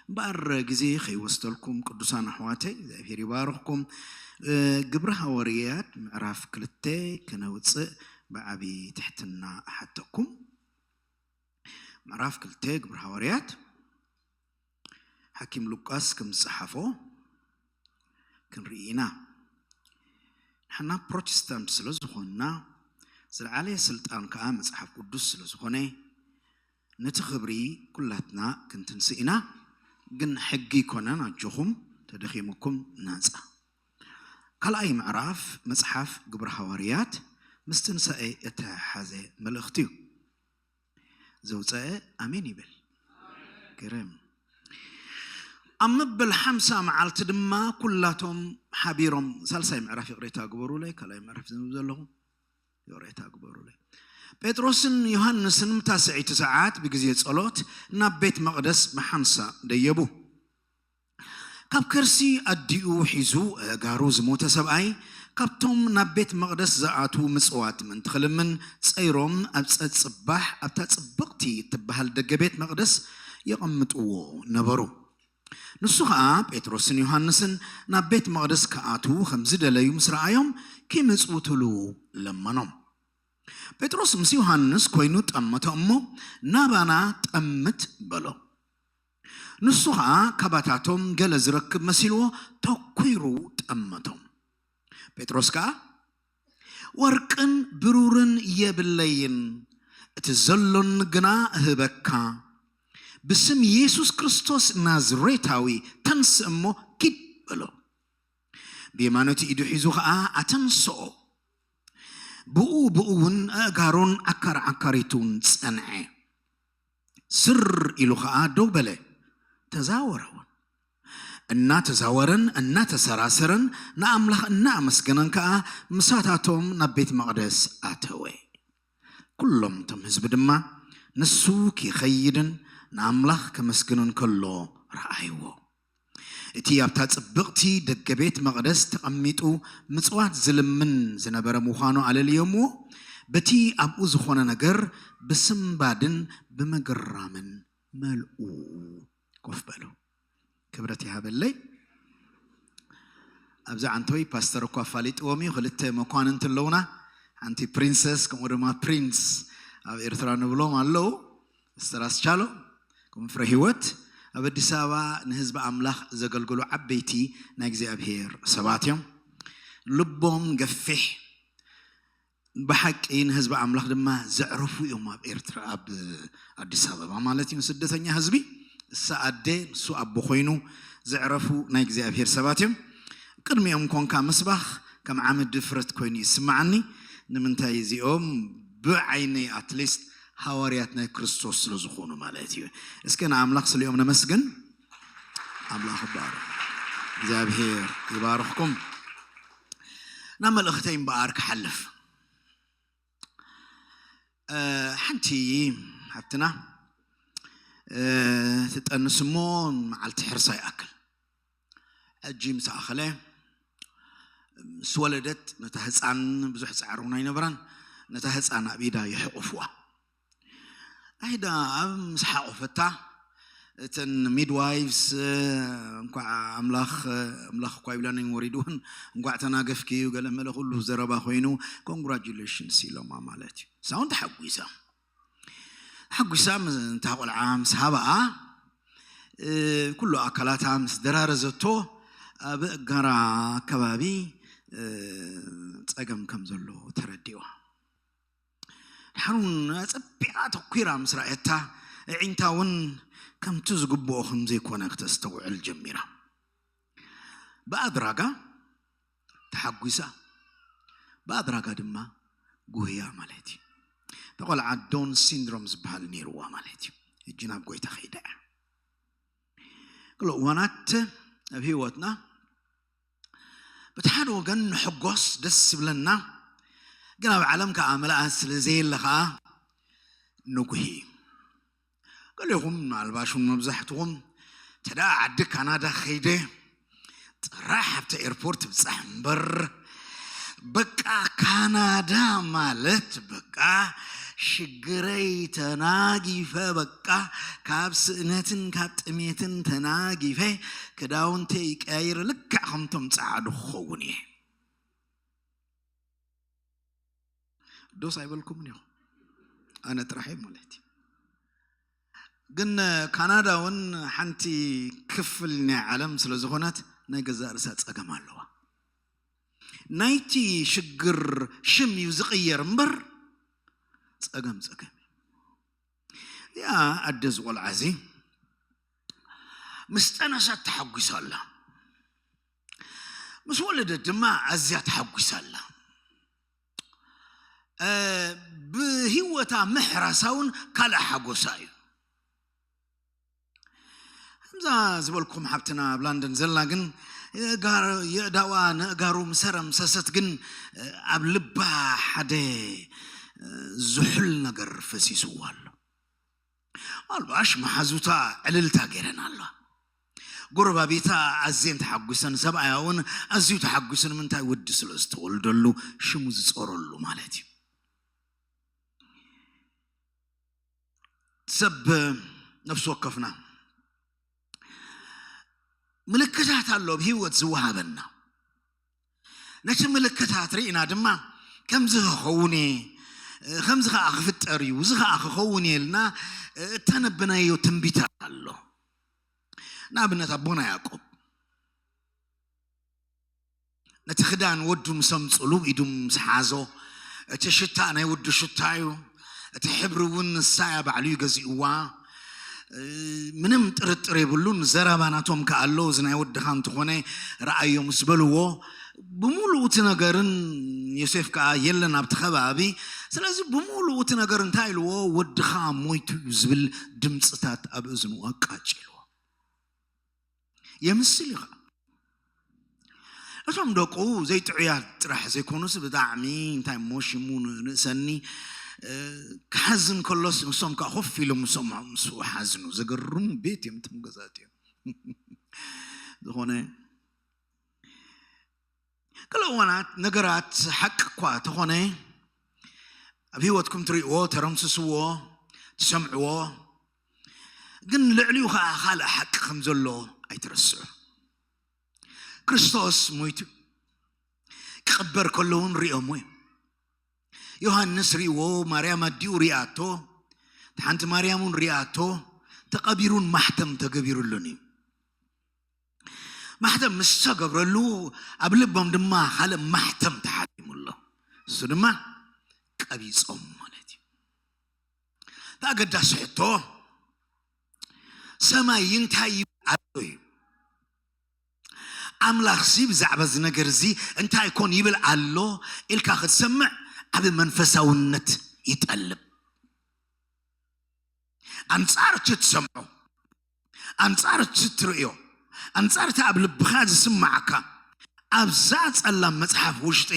እምበኣር ግዜ ከይወስደልኩም ቅዱሳን ኣሕዋተይ እግዚኣብሔር ይባርኽኩም። ግብሪ ሃዋርያት ምዕራፍ ክልተ ክነውፅእ ብዓብዪ ትሕትና እሓተኩም። ምዕራፍ ክልተ ግብሪ ሃዋርያት ሓኪም ሉቃስ ከም ዝጸሓፎ ክንርኢ ኢና። ንሕና ፕሮቴስታንት ስለ ዝኾንና ዝለዓለ ስልጣን ከኣ መጽሓፍ ቅዱስ ስለ ዝኾነ ነቲ ክብሪ ኩላትና ክንትንስእ ኢና። ግን ሕጊ ኣይኮነን ኣጆኹም ተደኺምኩም ናጻ። ካልኣይ ምዕራፍ መጽሓፍ ግብሪ ሃዋርያት ምስ ትንሳኤ እተሓሓዘ መልእኽቲ እዩ። ዘውፀአ ኣሜን ይብል። ግርም ኣብ መበል ሓምሳ መዓልቲ ድማ ኩላቶም ሓቢሮም ሳልሳይ ምዕራፍ ይቕሬታ ግበሩለይ ካልኣይ ምዕራፍ ዝንብ ዘለኹ ይቕሬታ ግበሩለይ ጴጥሮስን ዮሃንስን ምታ ስዒቲ ሰዓት ብግዜ ጸሎት ናብ ቤት መቕደስ ብሓንሳ ደየቡ ካብ ከርሲ ኣዲኡ ሒዙ ኣእጋሩ ዝሞተ ሰብኣይ ካብቶም ናብ ቤት መቕደስ ዝኣትዉ ምጽዋት ምእንቲ ክልምን ጸይሮም ኣብ ጸጽባሕ ኣብታ ጽብቕቲ እትበሃል ደገ ቤት መቕደስ የቐምጥዎ ነበሩ። ንሱ ኸኣ ጴጥሮስን ዮሃንስን ናብ ቤት መቕደስ ክኣትዉ ከም ዝደለዩ ምስ ረኣዮም ኪምጽውትሉ ለመኖም። ጴጥሮስ ምስ ዮሃንስ ኮይኑ ጠመቶ እሞ ናባና ጠምት በሎ። ንሱ ኸኣ ካባታቶም ገለ ዝረክብ መሲልዎ ተኲሩ ጠመቶም። ጴጥሮስ ከኣ ወርቅን ብሩርን የብለይን፣ እቲ ዘሎኒ ግና እህበካ። ብስም የሱስ ክርስቶስ ናዝሬታዊ ተንስእ እሞ ኪድ በሎ። ብየማኖቲ ኢዱ ሒዙ ኸኣ ኣተንስኦ። ብኡ ብኡ እውን ኣእጋሩን ዓካር ዓካሪቱን ጸንዐ። ስር ኢሉ ኸዓ ደው በለ፣ ተዛወረ እውን። እናተዛወረን እናተሰራሰረን ንኣምላኽ እናኣመስገነን ከኣ ምሳታቶም ናብ ቤት መቕደስ ኣተወ። ኩሎም እቶም ህዝቢ ድማ ንሱ ኪኸይድን ንኣምላኽ ከመስግንን ከሎ ረኣይዎ። እቲ ኣብታ ጽብቕቲ ደገ ቤት መቕደስ ተቐሚጡ ምጽዋት ዝልምን ዝነበረ ምዃኑ ኣለልዮምዎ፣ በቲ ኣብኡ ዝኾነ ነገር ብስምባድን ብምግራምን መልኡ። ኮፍ በሉ። ክብረት ይሃበለይ። ኣብዚ ዓንተወይ ፓስተር እኳ ኣፋሊጥዎም እዩ። ክልተ መኳንንቲ ኣለውና። ሓንቲ ፕሪንሰስ ከምኡ ድማ ፕሪንስ ኣብ ኤርትራ ንብሎም ኣለዉ። ፓስተር ኣስቻሎ ከምኡ ፍረ ህይወት ኣብ ኣዲስ ኣበባ ንህዝቢ ኣምላኽ ዘገልግሉ ዓበይቲ ናይ እግዚኣብሔር ሰባት እዮም። ልቦም ገፊሕ ብሓቂ ንህዝቢ ኣምላኽ ድማ ዘዕረፉ እዮም ኣብ ኤርትራ ኣብ ኣዲስ ኣበባ ማለት እዩ። ስደተኛ ህዝቢ እሳ ኣደ ንሱ ኣቦ ኮይኑ ዘዕረፉ ናይ እግዚኣብሔር ሰባት እዮም። ቅድሚኦም ኮንካ ምስባኽ ከም ዓመት ድፍረት ኮይኑ ይስማዓኒ። ንምንታይ እዚኦም ብዓይነይ ኣትሊስት ሃዋርያት ናይ ክርስቶስ ስለ ዝኾኑ ማለት እዩ። እስከ ንኣምላኽ ስሊኦም ነመስግን። ኣምላኽ ይባርኽ። እግዚኣብሔር ይባርኽኩም። ናብ መልእኽተይ እምበኣር ክሓልፍ ሓንቲ ሓብትና ትጠንስ እሞ መዓልቲ ሕርሳ ይኣክል ሕጂ ምስ ኣኸለ ምስ ወለደት ነታ ህፃን ብዙሕ ፃዕሪ እውን ኣይነበራን ነታ ህፃን ኣብ ኢዳ ይሕቑፍዋ ኣይዳ ኣብ ምስ ሓቑፈታ እተን ሚድዋይቭስ እንኳዕ ኣምላኽ ኣምላኽ እኳ ይብላን ወሪድውን እንኳዕ ተናገፍኪ እዩ ገለ መለ ኩሉ ዘረባ ኮይኑ ኮንግራጁሌሽንስ ኢሎማ ማለት እዩ ሳውን ተሓጒሳ ሓጒሳ እንታ ቆልዓ ምስ ሃባኣ ኩሉ ኣካላታ ምስ ደራረዘቶ ኣብ እጋራ ኣከባቢ ፀገም ከም ዘሎ ተረዲዋ ሓሩን ኣጸቢቓ ተኲራ ምስ ረኣየታ፣ ኣዒንታ እውን ከምቲ ዝግብኦ ከም ዘይኮነ ክተስተውዕል ጀሚራ። ብኣድራጋ ተሓጒሳ፣ ብኣድራጋ ድማ ጉህያ ማለት እዩ። እታ ቆልዓ ዶን ሲንድሮም ዝበሃል ነይርዋ ማለት እዩ። ሕጂ ናብ ጐይታ ከይዳ እያ። ገለ እዋናት ኣብ ህይወትና በቲ ሓደ ወገን ንሕጎስ ደስ ይብለና ግን ኣብ ዓለም ከዓ ምልኣት ስለ ዘየለ ከዓ ንጉሂ ገሊኹም ምናልባሽ እውን መብዛሕትኹም ተዳ ዓዲ ካናዳ ከይደ ጥራሕ ኣብቲ ኤርፖርት ብፃሕ እምበር በቃ ካናዳ ማለት በቃ ሽግረይ ተናጊፈ፣ በቃ ካብ ስእነትን ካብ ጥሜትን ተናጊፈ፣ ክዳውንተይ ቀያይረ ልክዕ ከምቶም ጸዓዱ ክኸውን እየ። ዶስ ኣይበልኩምን ኢኹም፣ ኣነ ጥራሕ እየ ማለት እዩ። ግን ካናዳ እውን ሓንቲ ክፍል ናይ ዓለም ስለ ዝኾነት ናይ ገዛእ ርእሳ ጸገም ኣለዋ። ናይቲ ሽግር ሽም እዩ ዝቕየር እምበር ጸገም ጸገም እዩ። እዚኣ ኣደ ዝቖልዓ እዚ ምስ ጠነሰት ተሓጒሳ ኣላ። ምስ ወለደት ድማ ኣዝያ ተሓጒሳ ኣላ። እ፣ ብህይወታ ምሕራሳ እውን ካልእ ሓጎሳ እዩ። ከምዛ ዝበልኩም ሓብትና ኣብ ላንደን ዘላ ግን፣ የእጋር-፣ የእዳዋ ነእጋሩ ምሰረ ምሰሰት ግን፣ እ፣ ኣብ ልባ ሓደ፣ እ፣ ዝሑል ነገር ፈሲስዋ ኣሎ። ኣልባሽ መሓዙታ ዕልልታ ገይረን ኣለዋ። ጎረባቢታ ኣዝየን ተሓጒሰን፣ ሰብኣያ እውን ኣዝዩ ተሓጒሱ፣ ንምንታይ? ወዲ ስለ ዝተወልደሉ፣ ሽሙ ዝጾረሉ ማለት እዩ። ሰብ ነፍሲ ወከፍና ምልክታት ኣሎ ኣብ ህይወት ዝወሃበና። ነቲ ምልክታት ርኢና ድማ ከምዚ ክኸውን እየ፣ ከምዚ ኸዓ ክፍጠር እዩ፣ እዚ ኸዓ ክኸውን እየ ኢልና እተነብናዮ ትንቢት ኣሎ። ንኣብነት ኣቦና ያዕቆብ ነቲ ክዳን ወዱ ምስ ኣምጽሉ ኢዱ ምስ ሓዞ፣ እቲ ሽታ ናይ ወዱ ሽታ እዩ፣ እቲ ሕብሪ እውን ንሳ እያ ባዕሉ እዩ ገዚእዋ። እ፣ ምንም ጥርጥር የብሉን። ዘረባ ናቶም ከኣ ኣሎ፣ እዚ ናይ ወድኻ እንተኾነ ረኣዮ ምስ በልዎ፣ ብምሉኡ እቲ ነገርን ዮሴፍ ከኣ የለን ኣብቲ ከባቢ። ስለዚ ብምሉኡ እቲ ነገር እንታይ ኢልዎ? "ወድኻ ሞይቱ እዩ" ዝብል ድምጽታት ኣብ እዝኑ ኣቃጭልዎ። የምስል እዩ ኸዓ። እቶም ደቁ ዘይጥዑያት ጥራሕ ዘይኮኑስ ብጣዕሚ እንታይ እሞ ሽሙ ን-፣ ንእሰኒ፣ እ፣ ክሓዝን ከሎስ ንሶም ከዓ ኮፍ ኢሎም ንሶም ምስኡ ሓዝኑ። ዘገርሙ ቤት እዮም እቶም ገዛት እዮም። ዝኾነ ገለ እዋናት ነገራት ሓቂ እኳ ተኾነ ኣብ ህይወትኩም ትርእይዎ፣ ተረምስስዎ፣ ትሰምዕዎ፣ ግን ልዕሊኡ ኸዓ ካልእ ሓቂ ከም ዘሎ ኣይትረስዑ። ክርስቶስ ሞይቱ ክቕበር ከሎ እውን ሪኦሞ እዮም። ዮሃንስ ሪእዎ፣ ማርያም ኣዲኡ ሪኣቶ፣ ሓንቲ ማርያም እውን ሪኣቶ፣ ተቐቢሩን ማሕተም ተገቢሩሉን እዩ። ማሕተም ምስ ተገብረሉ ኣብ ልቦም ድማ ካልእ ማሕተም ተሓቲሙ ኣሎ። እሱ ድማ ቀቢጾም ማለት እዩ። እቲ ኣገዳሲ ሕቶ ሰማይ እንታይ ይብል ኣሎ እዩ። ኣምላኽሲ ብዛዕባ እዚ ነገር እዚ እንታይ ኮን ይብል ኣሎ ኢልካ ክትሰምዕ ዓቢ መንፈሳውነት ይጠልብ። ኣንጻር እቲ ትሰምዖ፣ ኣንጻር እቲ ትርእዮ፣ ኣንጻር እቲ ኣብ ልብኻ ዝስማዓካ፣ ኣብዛ ጸላም መጽሓፍ ውሽጢ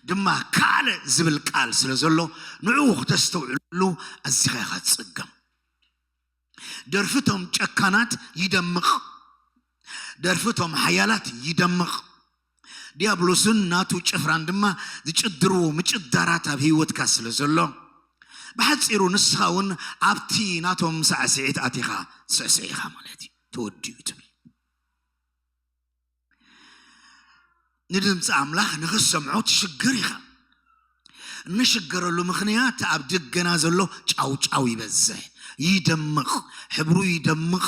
ድማ ካልእ ዝብል ቃል ስለ ዘሎ፣ ንዕኡ ክተስተውዕለሉ ኣዚኻ ኢኻ ትጽገም። ደርፊ እቶም ጨካናት ይደምቕ። ደርፊ እቶም ሓያላት ይደምቕ። ዲያብሎስን ናቱ ጭፍራን ድማ ዝጭድርዎ ምጭዳራት ኣብ ህይወትካ ስለ ዘሎ፣ ብሓጺሩ ንስኻ እውን ኣብቲ ናቶም ሳዕስዒት ኣቲኻ ትስዕስዕ ኢኻ ማለት እዩ። ተወዲኡ ትብል። ንድምፂ ኣምላኽ ንኽትሰምዖ ትሽገር ኢኻ። እንሽገረሉ ምኽንያት ኣብ ደገና ዘሎ ጫውጫው ይበዝሕ፣ ይደምቕ፣ ሕብሩ ይደምቕ፣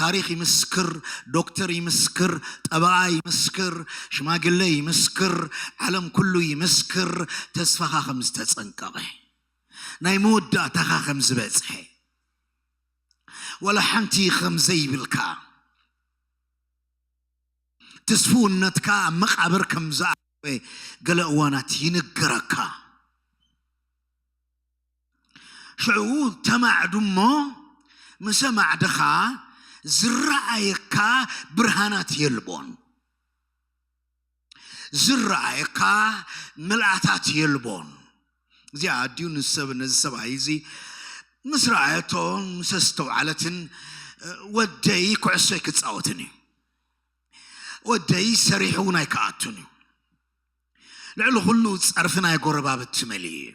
ታሪኽ ይምስክር፣ ዶክተር ይምስክር፣ ጠበቓ ይምስክር፣ ሽማግለ ይምስክር፣ ዓለም ኩሉ ይምስክር፣ ተስፋኻ ከም ዝተጸንቀቐ፣ ናይ መወዳእታኻ ከም ዝበጽሐ፣ ዋላ ሓንቲ ከም ዘይብልካ፣ ትስፍውነትካ ኣብ መቓብር ከም ዝኣተወ ገለ እዋናት ይንገረካ። ሽዑ ተማዕዱ እሞ፣ ምስ ኣማዕደኻ ዝረኣየካ ብርሃናት የልቦን፣ ዝረኣየካ ምልኣታት የልቦን። እዚኣ ኣዲኡ ንሰብ-፣ ነዚ ሰብኣይ እዚ ምስ ረኣየቶ፣ ምስ ኣስተውዓለትን፣ "ወደይ ኩዕሶ ኣይክጻወትን እዩ፣ ወደይ ሰሪሑ እውን ኣይክኣቱን እዩ፣ ልዕሊ ኩሉ ጸርፊ ናይ ጎረባብቲ መሊኡ እዩ፣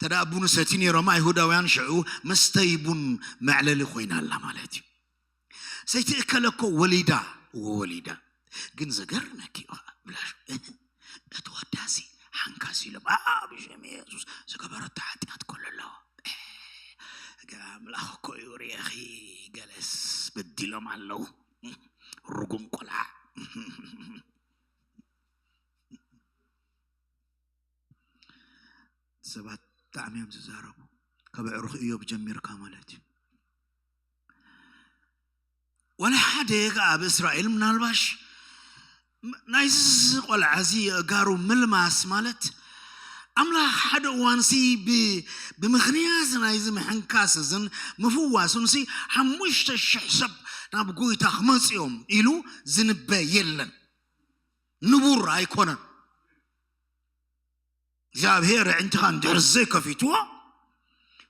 ተዳ ቡን ሰቲ ነይሮም ኣይሁዳውያን ሽዑ መስተይ ቡን መዕለሊ ኮይና ኣላ ማለት እዩ። ሰይቲ እከለ እኮ ወሊዳ፣ እዎ ወሊዳ። ግን ዘገርመኪ እዩ ብላሽ እቲ ወዳሲ ሓንካስ ኢሎም ኣብ ሽም የሱስ ዝገበረቶ ሓጢኣት ኮሎ ኣለዎ። ኣምላኽ እኮ እዩ ርኤኺ፣ ገለስ በዲሎም ኣለዉ። ርጉም ቆልዓ። ሰባት ብጣዕሚ እዮም ዝዛረቡ። ካብ ኣዕሩኽ እዮብ ጀሚርካ ማለት እዩ። ወላ ሓደ ከኣ ኣብ እስራኤል ምናልባሽ ናይዚ ቆልዓ እዚ ኣእጋሩ ምልማስ ማለት ኣምላኽ ሓደ እዋንሲ ብ- ብምኽንያት ናይዚ ምሕንካስ እዝን ምፍዋሱንሲ ሓሙሽተ ሽሕ ሰብ ናብ ጎይታ ክመፅኦም ኢሉ ዝንበ የለን። ንቡር ኣይኮነን። እግዚኣብሔር ኣዒንትኻ እንድሕር ዘይከፊትዎ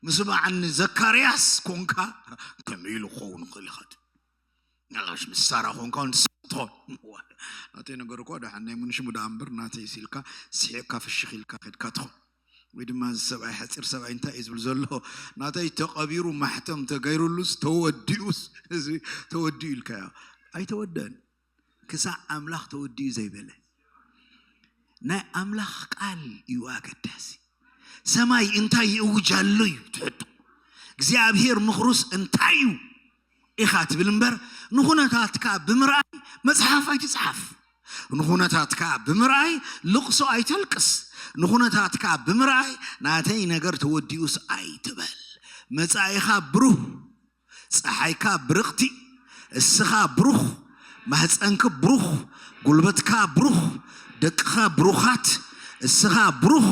ምስማዕ ንዘካርያስ ኮንካ ከመይ ኢሉ ክኸውን ይኽእል ይኸድ? ናላሽ ምስ ሳራ ኮንካ ንስኻ ትኾን። ናተይ ነገር እኮ ደሓን ናይ ምንሽሙ ደኣ እምበር ናተይ ሲልካ ስሒቕካ ፍሽኽ ኢልካ ከድካ ትኾን። ወይ ድማ እዚ ሰብኣይ ሓፂር ሰብኣይ እንታይ እዩ ዝብል ዘሎ? ናተይ ተቐቢሩ ማሕተም ተገይሩሉስ ተወዲኡስ እዚ ተወዲኡ ኢልካዮ ኣይተወደን። ክሳዕ ኣምላኽ ተወዲኡ ዘይበለ ናይ ኣምላኽ ቃል እዩ ኣገዳሲ። ሰማይ እንታይ ይእውጅ ኣሎ እዩ ትሕቶ። እግዚኣብሔር ምኽሩስ እንታይ እዩ ኢኻ ትብል እምበር ንኹነታትካ ብምርኣይ መጽሓፍ ኣይትጽሓፍ። ንኹነታትካ ብምርኣይ ልቕሶ ኣይተልቅስ። ንኹነታትካ ብምርኣይ ናተይ ነገር ተወዲኡስ ኣይትበል። መጻኢኻ ብሩህ፣ ጸሓይካ ብርቕቲ፣ እስኻ ብሩኽ፣ ማህፀንክ ብሩኽ፣ ጉልበትካ ብሩኽ፣ ደቅኻ ብሩኻት፣ እስኻ ብሩኽ፣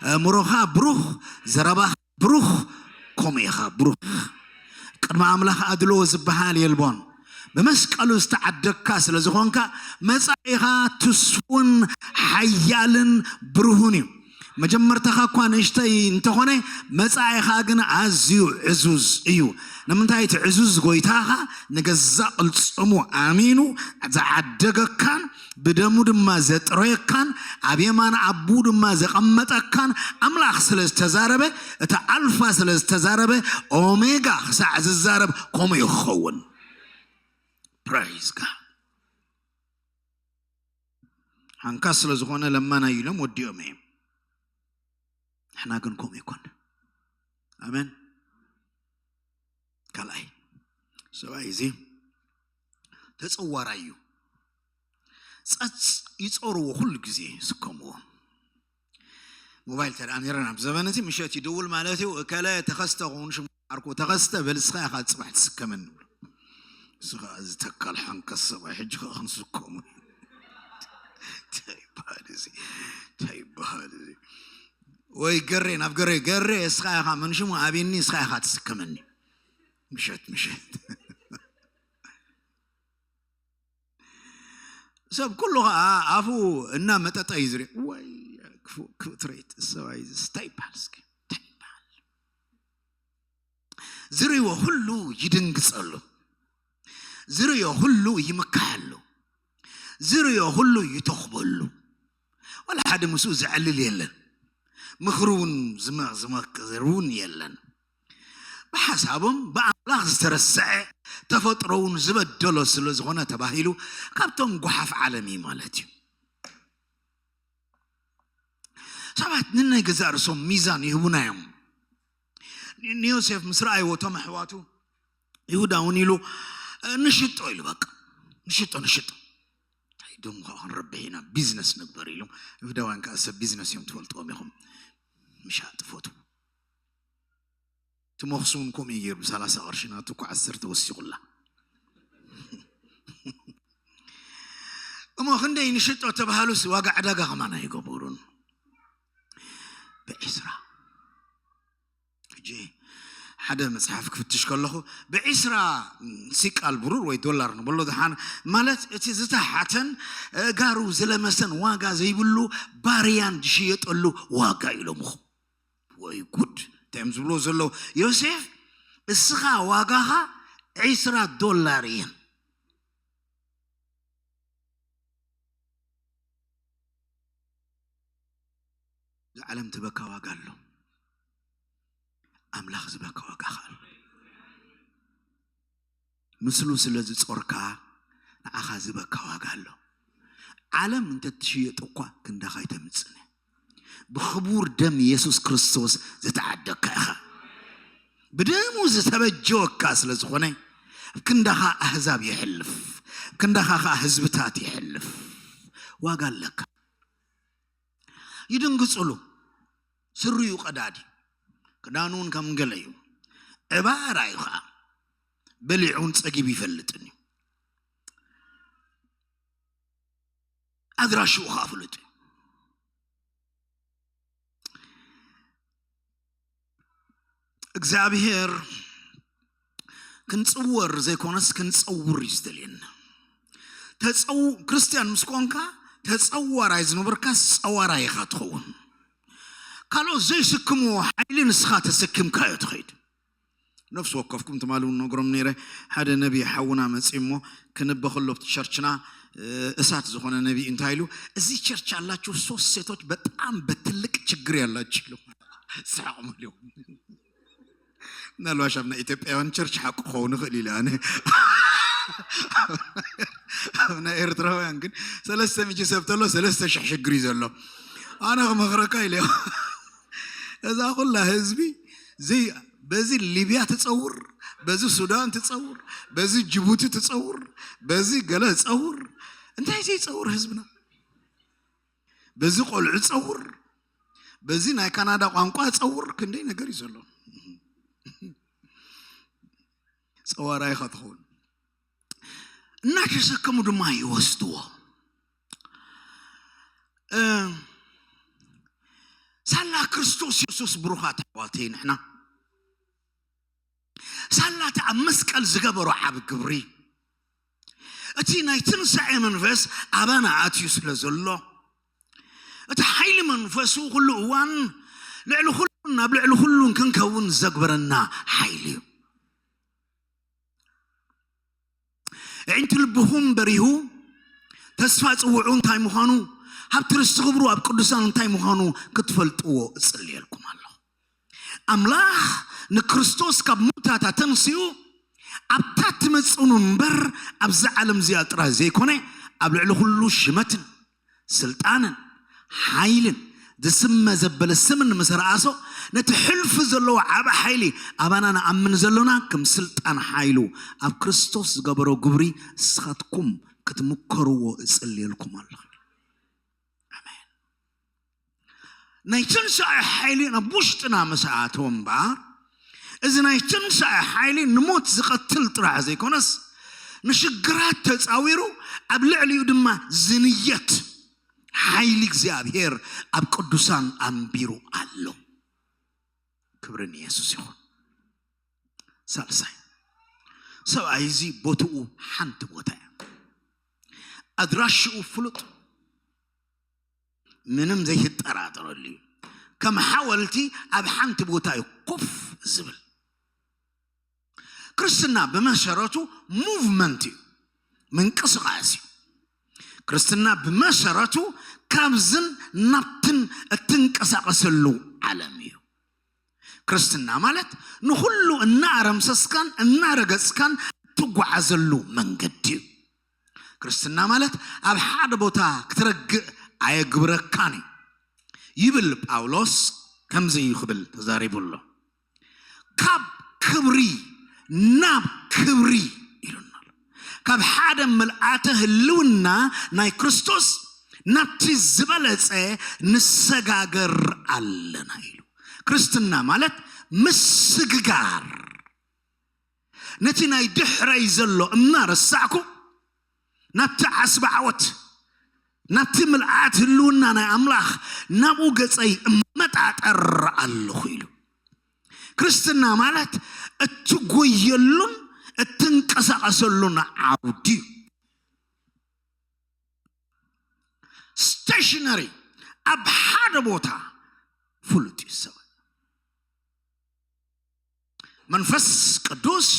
ኣእምሮኻ ብሩኽ፣ ዘረባኻ ብሩኽ፣ ከምኡ ኢኻ ብሩኽ። ቅድሚ ኣምላኽ ኣድልዎ ዝበሃል የልቦን። ብመስቀሉ ዝተዓደግካ ስለ ዝኾንካ መጻኢኻ ትስፉን ሓያልን ብሩህን እዩ። መጀመርታኻ እኳ ንእሽተይ እንተኾነ መጻኢኻ ግን ኣዝዩ ዕዙዝ እዩ። ንምንታይ እቲ ዕዙዝ ጎይታኻ ንገዛእ ቅልጽሙ ኣሚኑ ዝዓደገካን ብደሙ ድማ ዘጥረየካን ኣብ የማን ኣቡ ድማ ዘቐመጠካን ኣምላኽ ስለ ዝተዛረበ፣ እቲ ኣልፋ ስለ ዝተዛረበ ኦሜጋ ክሳዕ ዝዛረብ ከምኡ እዩ ክኸውን። Praise God። ሓንካስ ስለ ዝኾነ ለማናይ ኢሎም ወዲኦም እዮም። ንሕና ግን ከምኡ ይኮን። ኣሜን። ካልኣይ ሰብኣይ እዚ ተፀዋራይ እዩ። ፀፅ ይፀርዎ ኩሉ ግዜ ስከምዎ። ሞባይል ተደኣ ነይረን ኣብ ዘበን እቲ ምሸት ይድውል ማለት እዩ። እከለ ተኸስተ ክውን ሽሙ ዓርኩ ተኸስተ በል እስኻ ኢኻ ፅባሕ ትስከመኒ ብሎ። እሱ ከዓ ዝተካል ሓንከስ ሰብኣይ ሕጂ ከዓ ክንስከሙ። እንታይ ይበሃል እዚ? እንታይ ይበሃል እዚ? ወይ ገሬ ናብ ገሬ ገሬ እስኻ ኢኻ መንሽሙ ኣብኒ እስኻ ኢኻ ትስከመኒ ምሸት ምሸት። ሰብ ኩሉ ከዓ ኣፉ እና መጠጠ እዩ ዝርኢ። ወይ ክፉእ ክፉእ ትርኢት ሰብኣይ እዚ እንታይ ይበሃል እስኪ? እንታይ ይበሃል? ዝርእዮ ኩሉ ይድንግጸሉ፣ ዝርእዮ ኩሉ ይምከሐሉ፣ ዝርእዮ ኩሉ ይተኽበሉ። ዋላ ሓደ ምስኡ ዘዕልል የለን። ምኽሪ እውን ዝመ- ዝመክር እውን የለን። ብሓሳቦም ብኣምላኽ ዝተረስዐ ተፈጥሮ እውን ዝበደሎ ስለ ዝኾነ ተባሂሉ ካብቶም ጓሓፍ ዓለም እዩ ማለት እዩ። ሰባት ንናይ ገዛእ ርእሶም ሚዛን ይህቡና እዮም። ንዮሴፍ ምስ ረኣይዎ እቶም ኣሕዋቱ ይሁዳ እውን ኢሉ ንሽጦ ኢሉ በቃ ንሽጦ ንሽጦ እንታይ ደሞ ከዓ ክንረብሕ ኢና ቢዝነስ ንግበር ኢሉ። ይሁዳውያን ከዓ ሰብ ቢዝነስ እዮም ትፈልጥዎም ኢኹም። ምሻጥ ፈትዉ። እቲ ሞኽሲ እውን ከምኡ እዩ ገይሩ ብሰላሳ ቅርሺ ናቱ እኮ ዓሰርተ ወሲኹላ። እሞ ክንደይ ንሽጦ ተባሃሉስ ዋጋ ዕዳጋ ከማን ኣይገበሩን። ብዒስራ ሕጂ ሓደ መፅሓፍ ክፍትሽ ከለኹ ብዒስራ ሲቃል ብሩር ወይ ዶላር ንበሎ ዝሓነ ማለት እቲ ዝተሓተን ጋሩ ዝለመሰን ዋጋ ዘይብሉ ባርያን ዝሽየጠሉ ዋጋ ኢሎምኹ። ወይ ጉድ እንታይ እዮም ዝብሎ ዘለዉ? ዮሴፍ እስኻ ዋጋኻ ዒስራ ዶላር እየን። እዛ ዓለም ትበካ ዋጋ ኣሎ። ኣምላኽ ዝበካ ዋጋ ከኣ ኣሎ። ምስሉ ስለ ዝጾርካ ንዓኻ ዝበካ ዋጋ ኣሎ። ዓለም እንተ ትሽየጥ እኳ ክንዳኻ ኣይተምጽእን። ብኽቡር ደም የሱስ ክርስቶስ ዝተዓደግካ ኢኻ። ብደሙ ዝተበጀወካ ስለ ዝኾነ፣ ኣብ ክንዳኻ ኣህዛብ የሕልፍ፣ ኣብ ክንዳኻ ኸኣ ህዝብታት የሕልፍ። ዋጋ ኣለካ። ይድንግጽሉ። ስሪኡ ቀዳዲ፣ ክዳኑ እውን ከም ገለ እዩ። ዕባራ እዩ ኸዓ። በሊዑን ጸጊቡ ይፈልጥን እዩ። ኣድራሽኡ ኸዓ ፍሉጥ እዩ። እግዚኣብሔር ክንጽወር ዘይኮነስ ክንጸውር እዩ ዝደልየና። ተጸው-፣ ክርስትያን ምስ ኮንካ ተጸዋራይ ዝነበርካ ጸዋራይ ኢኻ ትኸውን። ካልኦት ዘይስክምዎ ሓይሊ ንስኻ ተሰኪምካዮ ትኸይድ። ነፍሲ ወከፍኩም ትማሊ እውን ነግሮም ነይረ። ሓደ ነቢ ሓውና መጺኡ እሞ ክንበ ከሎ ኣብቲ ቸርችና፣ እ፣ እሳት ዝኾነ ነቢ እንታይ ኢሉ፣ "እዚህ ቸርች ያላችሁ ሶስት ሴቶች በጣም በትልቅ ችግር ያላችሁ" ኢሉ። ሰሓቕ መሊኡ። ምናልባሽ ኣብ ናይ ኢትዮጵያውያን ቸርች ሓቁ ክኸውን ይኽእል ኢለ ኣነ። ኣብ ናይ ኤርትራውያን ግን ሰለስተ ሚእቲ ሰብ ተሎ ሰለስተ ሽሕ ሽግር እዩ ዘሎ። ኣነ ክመኽረካ ኢለ። እዛ ኩላ ህዝቢ ዘይ-፣ በዚ ሊብያ ትጸውር፣ በዚ ሱዳን ትጸውር፣ በዚ ጅቡቲ ትጸውር፣ በዚ ገለ ትጸውር። እንታይ ዘይጸውር ህዝብና? በዚ ቆልዑ ጸውር፣ በዚ ናይ ካናዳ ቋንቋ ጸውር፣ ክንደይ ነገር እዩ ዘሎ። ጸዋራይ ኢኻ ትኸውን። እናተሰከሙ ድማ ይወስድዎ። እ፣ ሳላ ክርስቶስ የሱስ ብሩኻት ኣሕዋተይ ንሕና ሳላ እቲ ኣብ መስቀል ዝገበሮ ዓቢ ግብሪ፣ እቲ ናይ ትንሳኤ መንፈስ ኣባና ኣትዩ ስለ ዘሎ፣ እቲ ሓይሊ መንፈሱ ኩሉ እዋን ልዕሊ ኩሉን ኣብ ልዕሊ ኩሉን ክንከውን ዘግበረና ሓይሊ እዩ። ኣዒንቲ ልብኹም በሪሁ፣ ተስፋ ጽውዑ እንታይ ምዃኑ፣ ሃብቲ ርስቲ ክብሩ ኣብ ቅዱሳን እንታይ ምዃኑ ክትፈልጥዎ እጽልየልኩም ኣለኹ። ኣምላኽ ንክርስቶስ ካብ ሙታታ ተንሲኡ ኣብታ ትመጽእኑ እምበር ኣብዛ ዓለም እዚኣ ጥራይ ዘይኮነ፣ ኣብ ልዕሊ ኩሉ ሽመትን ስልጣንን ሓይልን ዝስመ ዘበለ ስምን ምስ ረኣሶ፣ ነቲ ሕልፊ ዘለዎ ዓቢ ሓይሊ ኣባና ንኣምን ዘሎና ከም ስልጣን ሓይሉ ኣብ ክርስቶስ ዝገበሮ ግብሪ ንስኻትኩም ክትምከርዎ እጽልየልኩም ኣለኹ። ኣሜን። ናይ ትንሳኤ ሓይሊ ናብ ውሽጥና ምስ ኣተወ እምበኣር፣ እዚ ናይ ትንሳኤ ሓይሊ ንሞት ዝቐትል ጥራሕ ዘይኮነስ፣ ንሽግራት ተጻዊሩ ኣብ ልዕሊኡ ድማ ዝንየት ሓይሊ እግዚኣብሔር ኣብ ቅዱሳን ኣንቢሩ ኣሎ። ክብሪ ንየሱስ ይኹን። ሳልሳይ፣ ሰብኣይ እዚ ቦትኡ ሓንቲ ቦታ እያ። ኣድራሽኡ ፍሉጥ፣ ምንም ዘይትጠራጠረሉ እዩ። ከም ሓወልቲ ኣብ ሓንቲ ቦታ እዩ ኮፍ ዝብል። ክርስትና ብመሰረቱ ሙቭመንት እዩ፣ ምንቅስቓስ እዩ። ክርስትና ብመሰረቱ ካብዝን ናብትን እትንቀሳቐሰሉ ዓለም እዩ። ክርስትና ማለት ንኹሉ እናኣረምሰስካን እናረገጽካን እትጓዓዘሉ መንገዲ እዩ። ክርስትና ማለት ኣብ ሓደ ቦታ ክትረግእ ኣየግብረካን እዩ። ይብል ጳውሎስ፣ ከምዚ እዩ ክብል ተዛሪቡ ኣሎ። ካብ ክብሪ ናብ ክብሪ ኢሉና ኣሎ። ካብ ሓደ ምልኣተ ህልውና ናይ ክርስቶስ ናብቲ ዝበለጸ ንሰጋገር ኣለና ኢሉ። ክርስትና ማለት ምስግጋር፣ ነቲ ናይ ድሕረይ ዘሎ እናረሳዕኩ ናብቲ ዓስቢ ዓወት፣ ናብቲ ምልኣት ህልውና ናይ ኣምላኽ፣ ናብኡ ገጸይ እመጣጠር ኣለኹ ኢሉ። ክርስትና ማለት እትጎየሉን እትንቀሳቐሰሉን ዓውዲ እዩ። ስቴሽነሪ፣ ኣብ ሓደ ቦታ ፍሉጥ እዩ ሰብ። መንፈስ ቅዱስ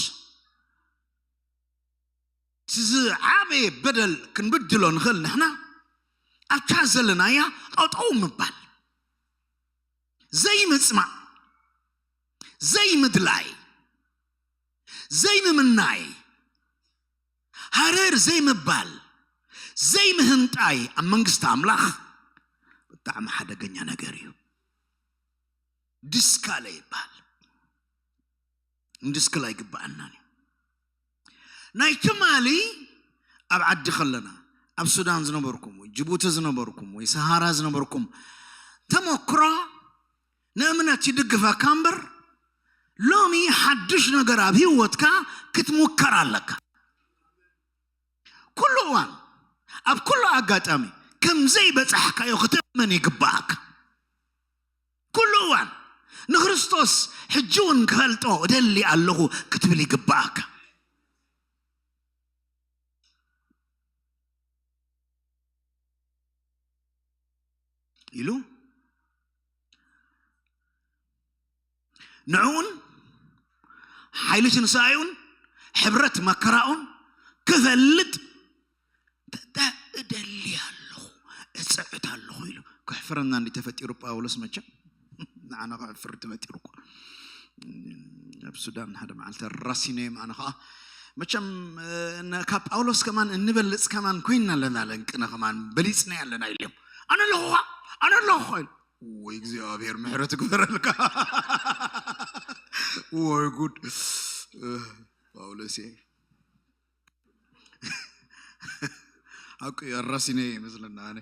እቲ ዝዓበየ በደል ክንብድሎ ንኽእል ንሕና ኣብታ ዘለናያ ጠጠው ምባል፣ ዘይምጽማእ፣ ዘይምድላይ፣ ዘይምምናይ፣ ሃረር ዘይምባል፣ ዘይምህንጣይ ኣብ መንግስቲ ኣምላኽ ብጣዕሚ ሓደገኛ ነገር እዩ። ድስካለ ይበሃል። እንድስክል ኣይግበኣናን እዩ። ናይ ትማሊ ኣብ ዓዲ ከለና፣ ኣብ ሱዳን ዝነበርኩም ወይ ጅቡቲ ዝነበርኩም ወይ ሰሃራ ዝነበርኩም ተመክሮ ንእምነት ይድግፈካ እምበር፣ ሎሚ ሓድሽ ነገር ኣብ ህይወትካ ክትሙከር ኣለካ። ኩሉ እዋን፣ ኣብ ኩሉ ኣጋጣሚ ከም ዘይበጻሕካዮ ክትእመን ይግባኣካ። ኩሉ እዋን ንክርስቶስ ሕጂ እውን ክፈልጦ እደሊ ኣለኹ ክትብል ይግባኣካ። ኢሉ ንዕኡን ሓይሊ ትንሳኤኡን ሕብረት መከራኡን ክፈልጥ እደሊ ኣለኹ፣ እጽዕት ኣለኹ ኢሉ። ክሕፍረና እንዲ ተፈጢሩ ጳውሎስ መቸም ንዓና ክሕፍር ተፈጢሩ እኮ። ኣብ ሱዳን ሓደ መዓልቲ ኣራሲነዮም ኣነ ኸዓ መቸም፣ እ፣ ነ-፣ ካብ ጳውሎስ ከማን እንበልጽ ከማን ኮይንና ኣለና፣ ለንቅነ ከማን በሊጽና ኣለና ኢልዮም። ኣነ ኣለኹ ኸዓ፣ ኣነ ኣለኹ ኸዓ ኢሉ። ወይ እግዚኣብሔር ምሕረት ግበረልካ። ወይ ጉድ። እ፣ ጳውሎስ እየ። ሓቁ እዩ፣ ኣራሲነ ይመስለና። ኣነ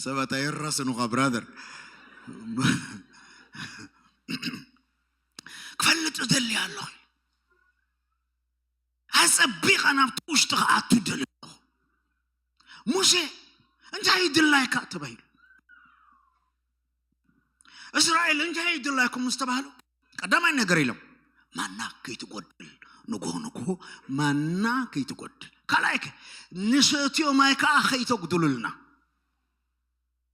ሰባት ኣይራስኑኻ ብራዘር። ክፈልጥ እደሊ ኣለኹ። ኣጸቢቐ ናብቲ ውሽጢ ክኣቱ እደሊ ኣለኹ። ሙሴ እንታይ ይድላይካ ተባሂሉ። እስራኤል እንታይ ይድላይኩም ምስ ተባህሉ ቀዳማይ ነገር ኢሎም ማና ከይትጎድል፣ ንጎ ንጎ ማና ከይትጎድል። ካልኣይ ከ ንሰትዮ ማይ ከዓ ከይተጉድሉልና።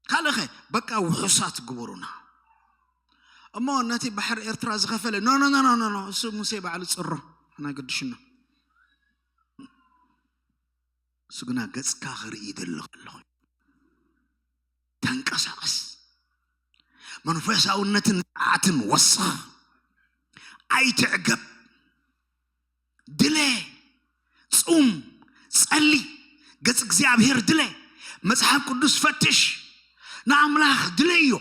ካልእ ኸ በቃ ውሑሳት ግበሩና። እሞ ነቲ ባሕሪ ኤርትራ ዝኸፈለ ኖ ኖ ኖ ኖ ኖ፣ እሱ ሙሴ ባዕሉ ጽሮ፣ ኣና ገድሽና። እሱ ግና ገጽካ ክርኢ ይደሊ ኣለኹ። ተንቀሳቐስ። መንፈሳውነትን ጸዓትን ወስኽ። ኣይትዕገብ። ድለ፣ ጹም፣ ጸሊ፣ ገጽ እግዚኣብሔር ድለ፣ መጽሓፍ ቅዱስ ፈትሽ፣ ንኣምላኽ ድለዮ፣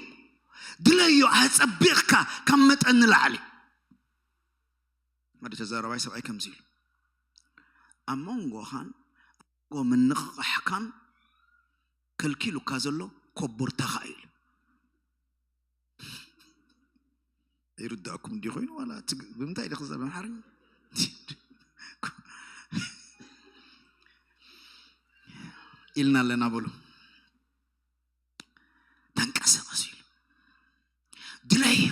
ድለዮ ኣጸቢቕካ ካብ መጠን ንላዕሊ። ሓደ ተዛረባይ ሰብኣይ ከምዚ ኢሉ፣ ኣብ መንጎኻን ኣብ መንጎ ምንቕቓሕካን ከልኪሉካ ዘሎ ኮቦርታኻ እዩ ኢሉ። ይርዳእኩም እንዲ ኮይኑ ዋላ ትግ-፣ ብምንታይ ኢለ ክዛረብ ኣምሓርኛ? ኢልና ኣለና በሉ። ተንቀሳቐስ ኢሉ። ድለዮ።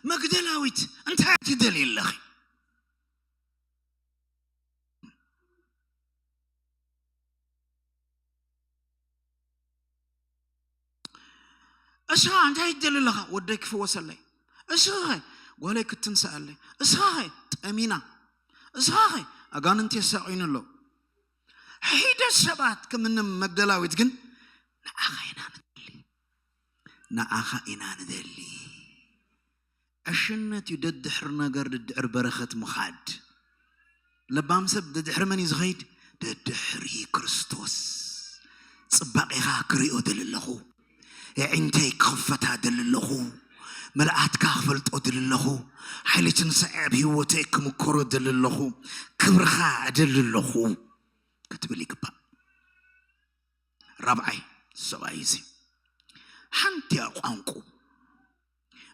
መግደላዊት እንታይ ትደልይ ኣለኺ? እስኻ እንታይ ትደሊ ኣለኻ? ወደይ ክፍወሰለይ። እስኻ ኸ ጓለይ ክትንስኣለይ። እስኻ ኸ ጠሚና። እስኻ ኸ ኣጋንንት የሳቕዩኒ ኣሎ። ሒደት ሰባት ከምኒ መግደላዊት ግን ንዓኻ ኢና ንደሊ። ንዓኻ ኢና ንደሊ። ዕሽነት እዩ ደድሕሪ ነገር፣ ደድሕሪ በረኸት ምኻድ። ለባም ሰብ ደድሕሪ መን እዩ ዝኸይድ? ደድሕሪ ክርስቶስ። ጽባቄኻ ክሪኦ ደሊ ኣለኹ። ኣዒንተይ ክኽፈታ ደሊ ኣለኹ። መልኣትካ ክፈልጦ ደሊ ኣለኹ። ሓይሊ ትንሳኤ ኣብ ህይወተይ ክምከሮ ደሊ ኣለኹ። ክብርኻ እደሊ ኣለኹ ክትብል ይግባእ። ራብዓይ ሰብኣይ እዚ ሓንቲ እያ ቋንቁ።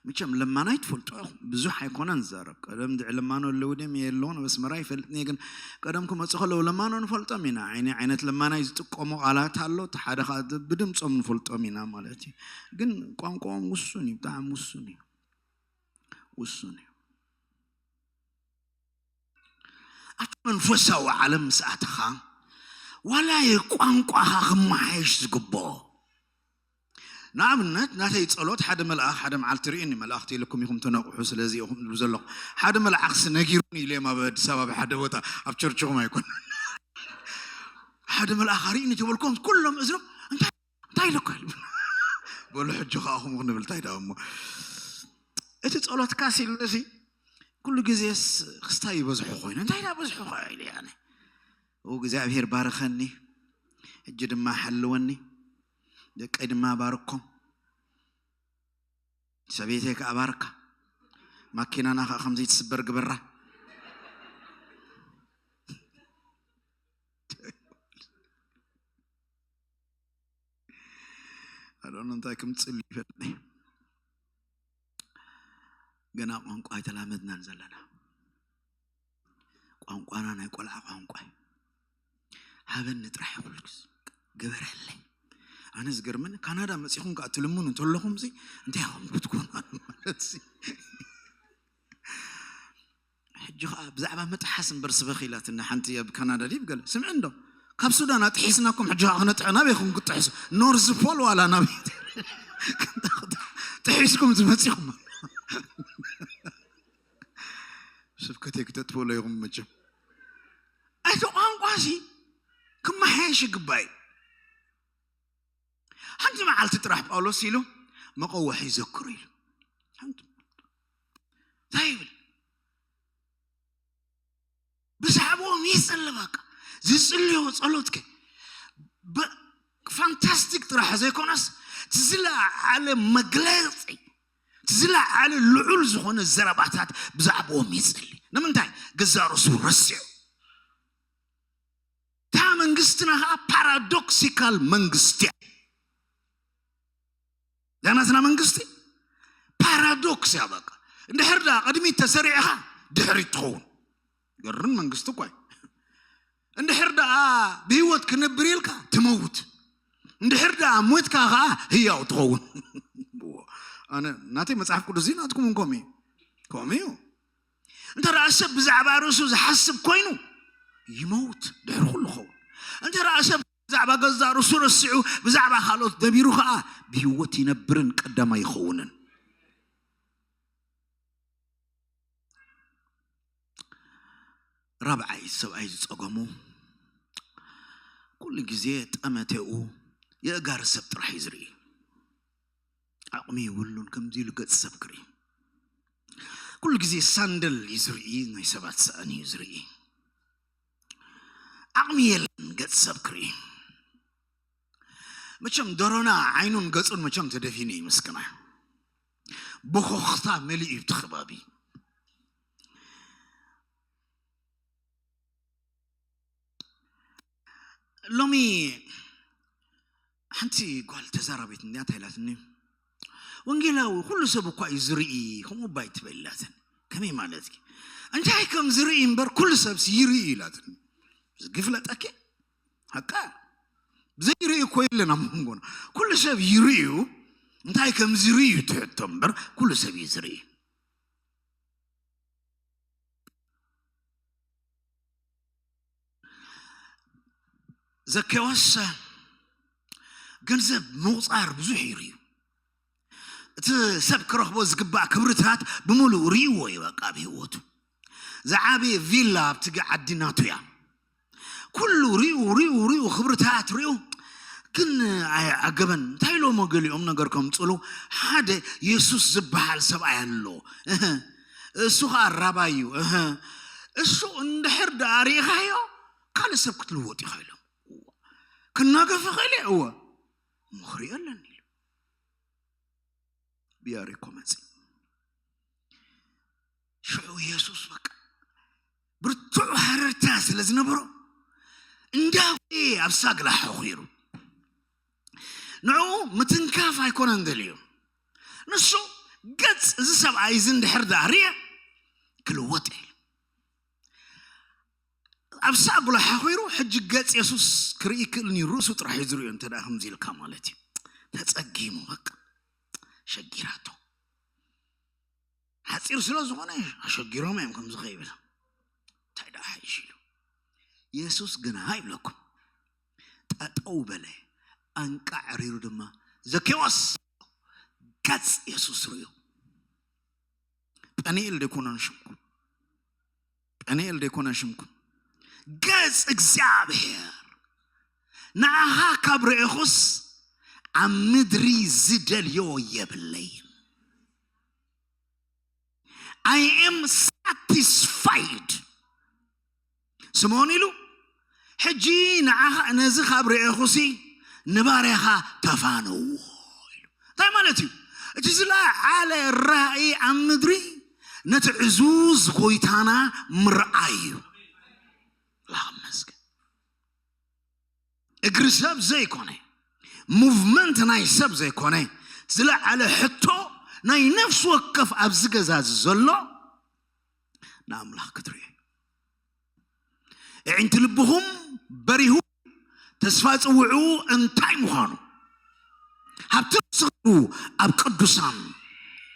መቸም ለማናይ ትፈልጦ ኢኹም፣ ብዙሕ ኣይኮነን ዝዛረብ። ቀደም ድዕ ለማኖ ኣለዉ ድም የለውን፣ ኣብ ኣስመራ ይፈልጥን እየ፣ ግን ቀደም ክመጹ ከለዉ ለማኖ ንፈልጦም ኢና። ዓይኒ ዓይነት ለማናይ ዝጥቀሙ ቃላት ኣሎ፣ እቲ ሓደ ኸኣ ድ-፣ ብድምጾም ንፈልጦም ኢና ማለት እዩ። ግን ቋንቋኦም ውሱን እዩ፣ ብጣዕሚ ውሱን እዩ። ውሱን እዩ። ኣብቲ መንፈሳዊ ዓለም ምስ ኣተኻ፣ ዋላ ቋንቋኻ ክመሓየሽ ዝግብኦ። ንኣብነት፣ ናተይ ጸሎት ሓደ መልኣኽ፣ ሓደ መዓልቲ ርእዩኒ፣ መላእኽቲ ኢልኩም ኢኹም ተነቕሑ፣ ስለዚ ኢኹም ትብሉ ዘለኹም። ሓደ መልኣኽሲ ነጊሩኒ ኢለ ኣብ ኣዲስ ኣበባ ሓደ ቦታ፣ ኣብ ቸርችኹም ኣይኮን። ሓደ መልኣኽ ርእዩኒ ተበልኩም፣ ኩሎም እዝኖም፣ እንታይ፣ እንታይ ኢለካ? በሉ ሕጂ ከኣኹም ክንብል እንታይ ደኣ እሞ። እቲ ጸሎትካ ሲልሲ ኩሉ ግዜስ ክስታይ ይበዝሑ ኮይኑ እንታይ ደኣ በዝሑ ኢለ ኣነ። እግዚኣብሔር ባርኸኒ፣ ሕጂ ድማ ሓልወኒ፣ ደቀይ ድማ ባርኮም፣ ሰበይተይ ከኣ ባርካ፣ ማኪናና ከኣ ከምዚ ትስበር ግበራ። ኣዶን እንታይ ክምፅል ይፈልኒ። ገና ቋንቋ ኣይተላመድናን ዘለና። ቋንቋና ናይ ቆልዓ ቋንቋ እዩ። ሃበኒ ጥራሕ ይኹልክስ ግበረለይ። ኣነ ዝገርመኒ ካናዳ መፂኹም ከዓ ትልምኑ እንተለኹም ዚ እንታይ ኢኹም ክትኮኑ ማለት ዚ ሕጂ ከዓ ብዛዕባ ምጥሓስ እምበር ስበኽ ኢላትና ሓንቲ ኣብ ካናዳ ዲብ ገለ ስምዒ እንዶ ካብ ሱዳን ኣጥሒስናኩም ሕጂ ከዓ ክነጥሕን ኣበይ ኹም ክትጥሕሱ ኖርዝ ፖል ዋላ ናበይ ጥሒስኩም ዝመፂኹም ስብከተይ ክተጥፍእሎ ኢኹም መቸም። እቲ ቋንቋ ሲ ክመሓየሽ ይግባእ እዩ። ሓንቲ መዓልቲ ጥራሕ ጳውሎስ ኢሉ መቐወሒ ይዘክሩ ኢሉ እንታይ ይብል? ብዛዕባኦም ይፅሊ በቃ ዝፅልዮ ጸሎትከ ፋንታስቲክ ጥራሕ ዘይኮነስ ትዝለዓለ መግለፂ ትዝለዓለ ልዑል ዝኾነ ዘረባታት ብዛዕባኦም ይፅሊ። ንምንታይ? ገዛ ርእሱ ረሲዑ። እታ መንግስትና ከዓ ፓራዶክሲካል መንግስቲ እያ። ዛናትና መንግስቲ ፓራዶክስ እያ። በቃ እንድሕር ዳ ቅድሚት ተሰሪዕኻ ድሕሪት ትኸውን። ገርን መንግስቲ እኳ እዩ። እንድሕር ደኣ ብህይወት ክንብር ኢልካ ትመውት፣ እንድሕር ደኣ ሞትካ ኸዓ ህያው ትኸውን። ኣነ ናተይ መጽሓፍ ቅዱስ እዩ፣ ናትኩም እውን ከምኡ እዩ። ከምኡ እዩ። እንተ ደኣ ሰብ ብዛዕባ ርእሱ ዝሓስብ ኮይኑ ይመውት፣ ድሕሪ ኩሉ ኸውን። እንተ ደኣ ሰብ ብዛዕባ ገዛእ ርእሱ ረሲዑ ብዛዕባ ካልኦት ደቢሩ ኸዓ ብህይወት ይነብርን ቀዳማይ ይኸውንን። ራብዓይ ሰብኣይ ዝጸገሙ ኩሉ ግዜ ጠመቴኡ የእጋር ሰብ ጥራሕ እዩ ዝርኢ። ዓቕሚ የብሉን ከምዚ ኢሉ ገጽ ሰብ ክርኢ። ኩሉ ግዜ ሳንደል እዩ ዝርኢ፣ ናይ ሰባት ሰእን እዩ ዝርኢ። ዓቕሚ የለን ገጽ ሰብ ክርኢ። መቸም ደሮና ዓይኑን ገጹን መቸም ተደፊኑ እዩ ምስክና። ቦኾኽታ መሊኡ እዩ እቲ ከባቢ። ሎሚ ሓንቲ ጓል ተዛራቢት እንዲያ እንታይ ኢላትኒ? ወንጌላዊ ኩሉ ሰብ እኳ እዩ ዝርኢ፣ ከምኡ እባ ኣይትበል ኢላትኒ። ከመይ ማለት እዩ? እንታይ ከም ዝርኢ እምበር ኩሉ ሰብስ ይርኢ ኢላትኒ። ዝግፍለጠኪ ሓቃ ዘይርኢ እኮ የለን ኣብ መንጎና። ኩሉ ሰብ ይርእዩ፣ እንታይ ከም ዝርእዩ ትሕቶ እምበር ኩሉ ሰብ እዩ ዝርኢ። ዘኬዎስ ገንዘብ ምቑፃር ብዙሕ ይርእዩ። እቲ ሰብ ክረኽቦ ዝግባእ ክብርታት ብምሉእ ርእይዎ እዩ። በቃ ኣብ ህይወቱ ዝዓበየ ቪላ ኣብቲ ዓዲ ናቱ እያ። ኩሉ ሪኡ ሪኡ ሪኡ ክብርታት ሪኡ ግን ኣገበን እንታይ ኢሎሞ ገሊኦም ነገር ከምፅሉ ሓደ የሱስ ዝበሃል ሰብኣይ ኣሎ። እሱ ከዓ ራባይ እዩ። እሱ እንድሕር ደኣ ርኢኻዮ ካልእ ሰብ ክትልወጥ ኢኻ ኢሎም ክናገፍ ኽእል እየ እወ ምኽሪ ኣለኒ ኢሉ ብያሪኮ መፅ ሽዑ የሱስ በቃ ብርቱዕ ሃረርታ ስለ ዝነበሮ እንዳወየ ኣብ ሳግላ ሓኺሩ ንዕኡ ምትንካፍ ኣይኮነን ደልዩ ንሱ ገጽ እዚ ሰብኣይ እዚ እንድሕር ዳርየ ክልወጥ ኢሉ ኣብ ሳጉላ ሓኺሩ ሕጂ ገጽ የሱስ ክርኢ ክእል ኒ ርእሱ ጥራሕ እዩ ዝርእዮ እንተ ደኣ ከምዚ ኢልካ ማለት እዩ ተጸጊሙ በቃ ሸጊራቶ ሓፂር ስለ ዝኾነ ኣሸጊሮም እዮም ከምዚ ከይብል እንታይ ደኣ ሓይሽ ኢሉ የሱስ ግና ይብለኩም ጠጠው በለ ኣንቃዕ ሪሩ ድማ ዘኬዎስ ገጽ የሱስ ርእዩ ጳኒኤል ደይኮነን ሽምኩም ጳኒኤል ደይኮነን ሽምኩም ገጽ እግዚኣብሔር ንኣኻ ካብ ርኤኹስ ኣብ ምድሪ ዝደልዮ የብለይን። I am satisfied። ስምዖን ኢሉ፣ ሕጂ ንዓኻ፣ ነዚ ካብ ርኤኹሲ ንባርያኻ ተፋነዎ ኢሉ። እንታይ ማለት እዩ? እቲ ዝለዓለ ራእይ ኣብ ምድሪ ነቲ ዕዙዝ ጎይታና ምርኣይ እዩ። ኣምላኽ ይመስገን። እግሪ ሰብ ዘይኮነ፣ ሙቭመንት ናይ ሰብ ዘይኮነ፣ ዝለዓለ ሕቶ ናይ ነፍሲ ወከፍ ኣብዚ ገዛ ዘሎ ንኣምላኽ ክትርእዮ። እዕንቲ ልብኹም በሪሁ፣ ተስፋ ጽውዑ እንታይ ምዃኑ፣ ሃብቲ ትስኽሩ ኣብ ቅዱሳን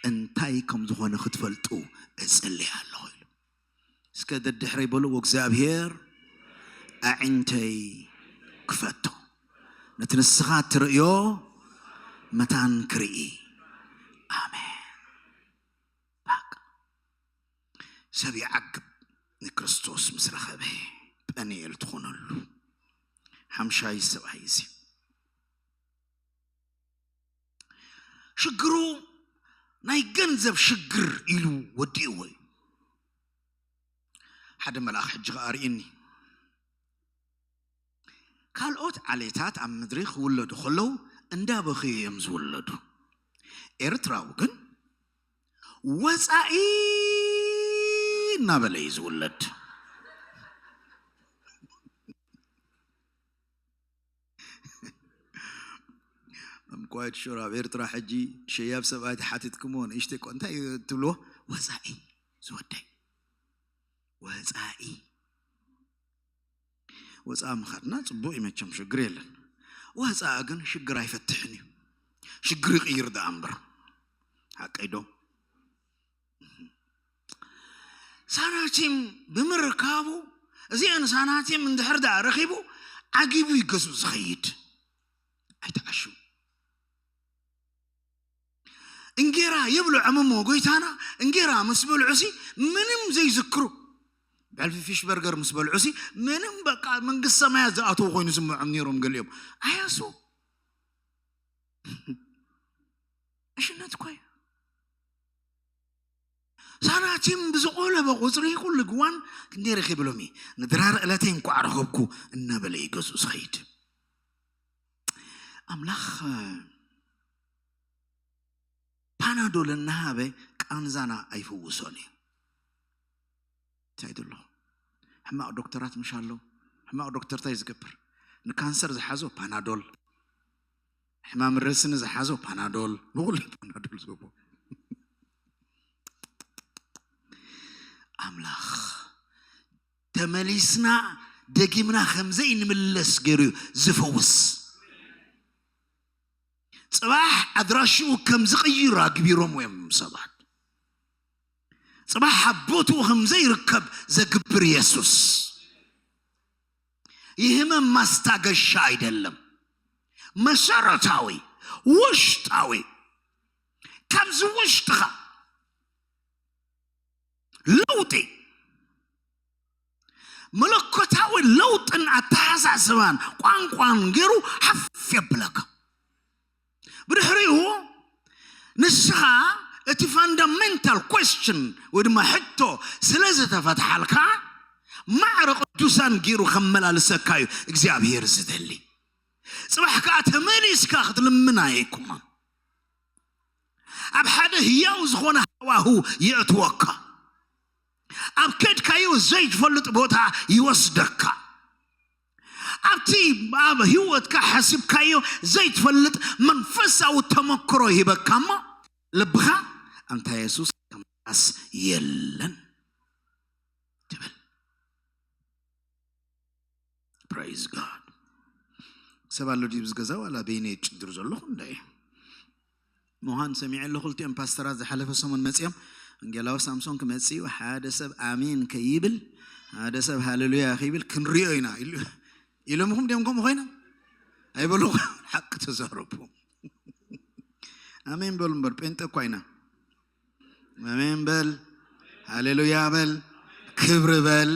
እንታይ ከም ዝኾነ ክትፈልጡ እጽልይ ኣለኹ ኢሉ። እስከ ደድሕረይ በልዎ፣ እግዚኣብሔር ኣዒንተይ ክፈቶ፣ ነቲ ንስኻ ትርእዮ መታን ክርኢ። ኣሜን። በቃ። ሰብ ይዓግብ ንክርስቶስ ምስ ረኸበ። ጳኒኤል ትኾነሉ ሓምሻይ ሰብኣይ እዚ ሽግሩ ናይ ገንዘብ ሽግር ኢሉ ወዲእዎ እዩ። ሓደ መልኣኽ ሕጂ ኸኣ ርእየኒ። ካልኦት ዓሌታት ኣብ ምድሪ ክውለዱ ከለዉ እንዳበኸዩ እዮም ዝውለዱ። ኤርትራዊ ግን ወጻኢ እናበለ እዩ ዝውለድ። I'm quite sure ኣብ ኤርትራ ሕጂ ሸያብ ሰብኣይ ተሓቲትኩምዎ ንእሽተይ ቆ-፣ እንታይ እዩ ትብልዎ? ወጻኢ ዝወደይ። ወጻኢ። ወጻኢ ምኻድና ጽቡቕ እዩ መቸም፣ ሽግር የለን። ወጻኢ ግን ሽግር ኣይፈትሕን እዩ። ሽግር ይቕይር ደኣ እምበር። ሓቀይ ዶ? ሳናቲም ብምርካቡ፣ እዚአን ሳናቲም እንድሕር ደኣ ረኺቡ፣ ዓጊቡ እዩ ገዝኡ ዝኸይድ። ኣይተዓሹ። እንጌራ የብልዖም እሞ ጎይታና፣ እንጌራ ምስ በልዑሲ ምንም ዘይዝክሩ። ብሕልፊ ፊሽ በርገር ምስ በልዑሲ ምንም በቃ መንግስቲ ሰማያት ዝኣተዉ ኮይኑ ዝስምዖም ነይሮም ገሊኦም። ኣያሱ። ዕሽነት እኮ እዩ። ሳናቲም ብዝቆለበ ቁጽሪ ኩሉ ግዋን ክንደይ ረኺብሎም እዩ። ንድራር ዕለተይ እንኳዕ ረኸብኩ እናበለ እዩ ገዝኡ ዝኸይድ። ኣምላኽ ፓናዶል እናሃበ ቃንዛና ኣይፍውሶን እዩ። እንታይ ደሎ? ሕማቕ ዶክተራት ምሽ ኣሎ። ሕማቕ ዶክተር እንታይ ዝገብር? ንካንሰር ዝሓዞ ፓናዶል፣ ሕማም ርእሲ ንዝሓዞ ፓናዶል፣ ንኹሉ ፓናዶል ዝህቦ። ኣምላኽ ተመሊስና ደጊምና ከም ዘይንምለስ ገይሩ እዩ ዝፈውስ። ጽባሕ ኣድራሽኡ ከም ዝቕይር ኣግቢሮም እዮም ሰባት። ጽባሕ ኣብ ቦትኡ ከም ዘይርከብ ዘግብር የሱስ። የህመም ማስታገሻ ኣይደለም። መሰረታዊ፣ ውሽጣዊ፣ ካብዚ ውሽጥኻ ለውጢ፣ መለኮታዊ ለውጥን ኣተሓሳስባን ቋንቋን ገይሩ ሓፍ የብለካ። ብድሕሪኡ ንስኻ እቲ ፋንዳሜንታል ኮስችን ወይ ድማ ሕቶ ስለ ዝተፈትሓልካ፣ ማዕረ ቅዱሳን ገይሩ ከመላልሰካ እዩ እግዚኣብሔር ዝደሊ። ጽባሕ ከኣ ተመሊስካ ክትልምን ኣይኮነን። ኣብ ሓደ ህያው ዝኾነ ሃዋሁ የእትወካ። ኣብ ከድካዮ ዘይትፈልጥ ቦታ ይወስደካ። ኣብቲ ኣብ ህይወትካ ሓሲብካዮ ዘይትፈልጥ መንፈሳዊ ተመክሮ ይህበካ እሞ፣ ልብኻ ኣንታ የሱስ ከምካስ የለን ትብል። ፕሬዝ ጋድ። ሰብ ኣሎ ድዩ ኣብዚ ገዛ? ዋላ በይነ ጭድር ዘለኹ እንዳ ምዃን ሰሚዐ ኣለኹ። ክልቲኦም ፓስተራት ዝሓለፈ ሰሙን መጺኦም፣ ወንጌላዊ ሳምሶን ክመጽእ እዩ፣ ሓደ ሰብ ኣሜን ከይብል፣ ሓደ ሰብ ሃሌሉያ ከይብል ክንሪኦ ኢና ኢሉ-፣ ኢሎምኹም ድዮም ከምኡ ኮይኖም? ኣይበልኹም። ሓቂ ተዛረቡ። ኣሜን በሉ እምበር፣ ጴንጠ እኳ ኢና። ኣሜን በል፣ ሃሌሉያ በል፣ ክብሪ በል።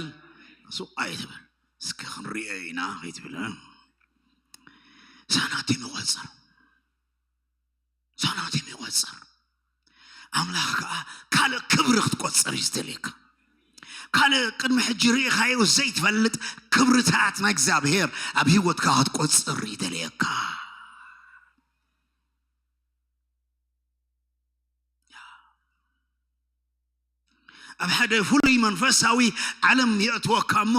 ሱቕ ኣይትበል። እስከ ክንሪኦ ኢና ከይትብል፣ እ? ሳናቲም ይቆጽር። ሳናቲም ይቆጽር። ኣምላኽ ከዓ ካልእ ክብሪ ክትቆጽር እዩ ዝደልየካ። ካልእ ቅድሚ ሕጂ ርኢኻዮ ዘይትፈልጥ ክብርታት ናይ እግዚኣብሔር ኣብ ህይወትካ ክትቆጽር ይደልየካ። ኣብ ሓደ ፍሉይ መንፈሳዊ ዓለም የእትወካ እሞ፣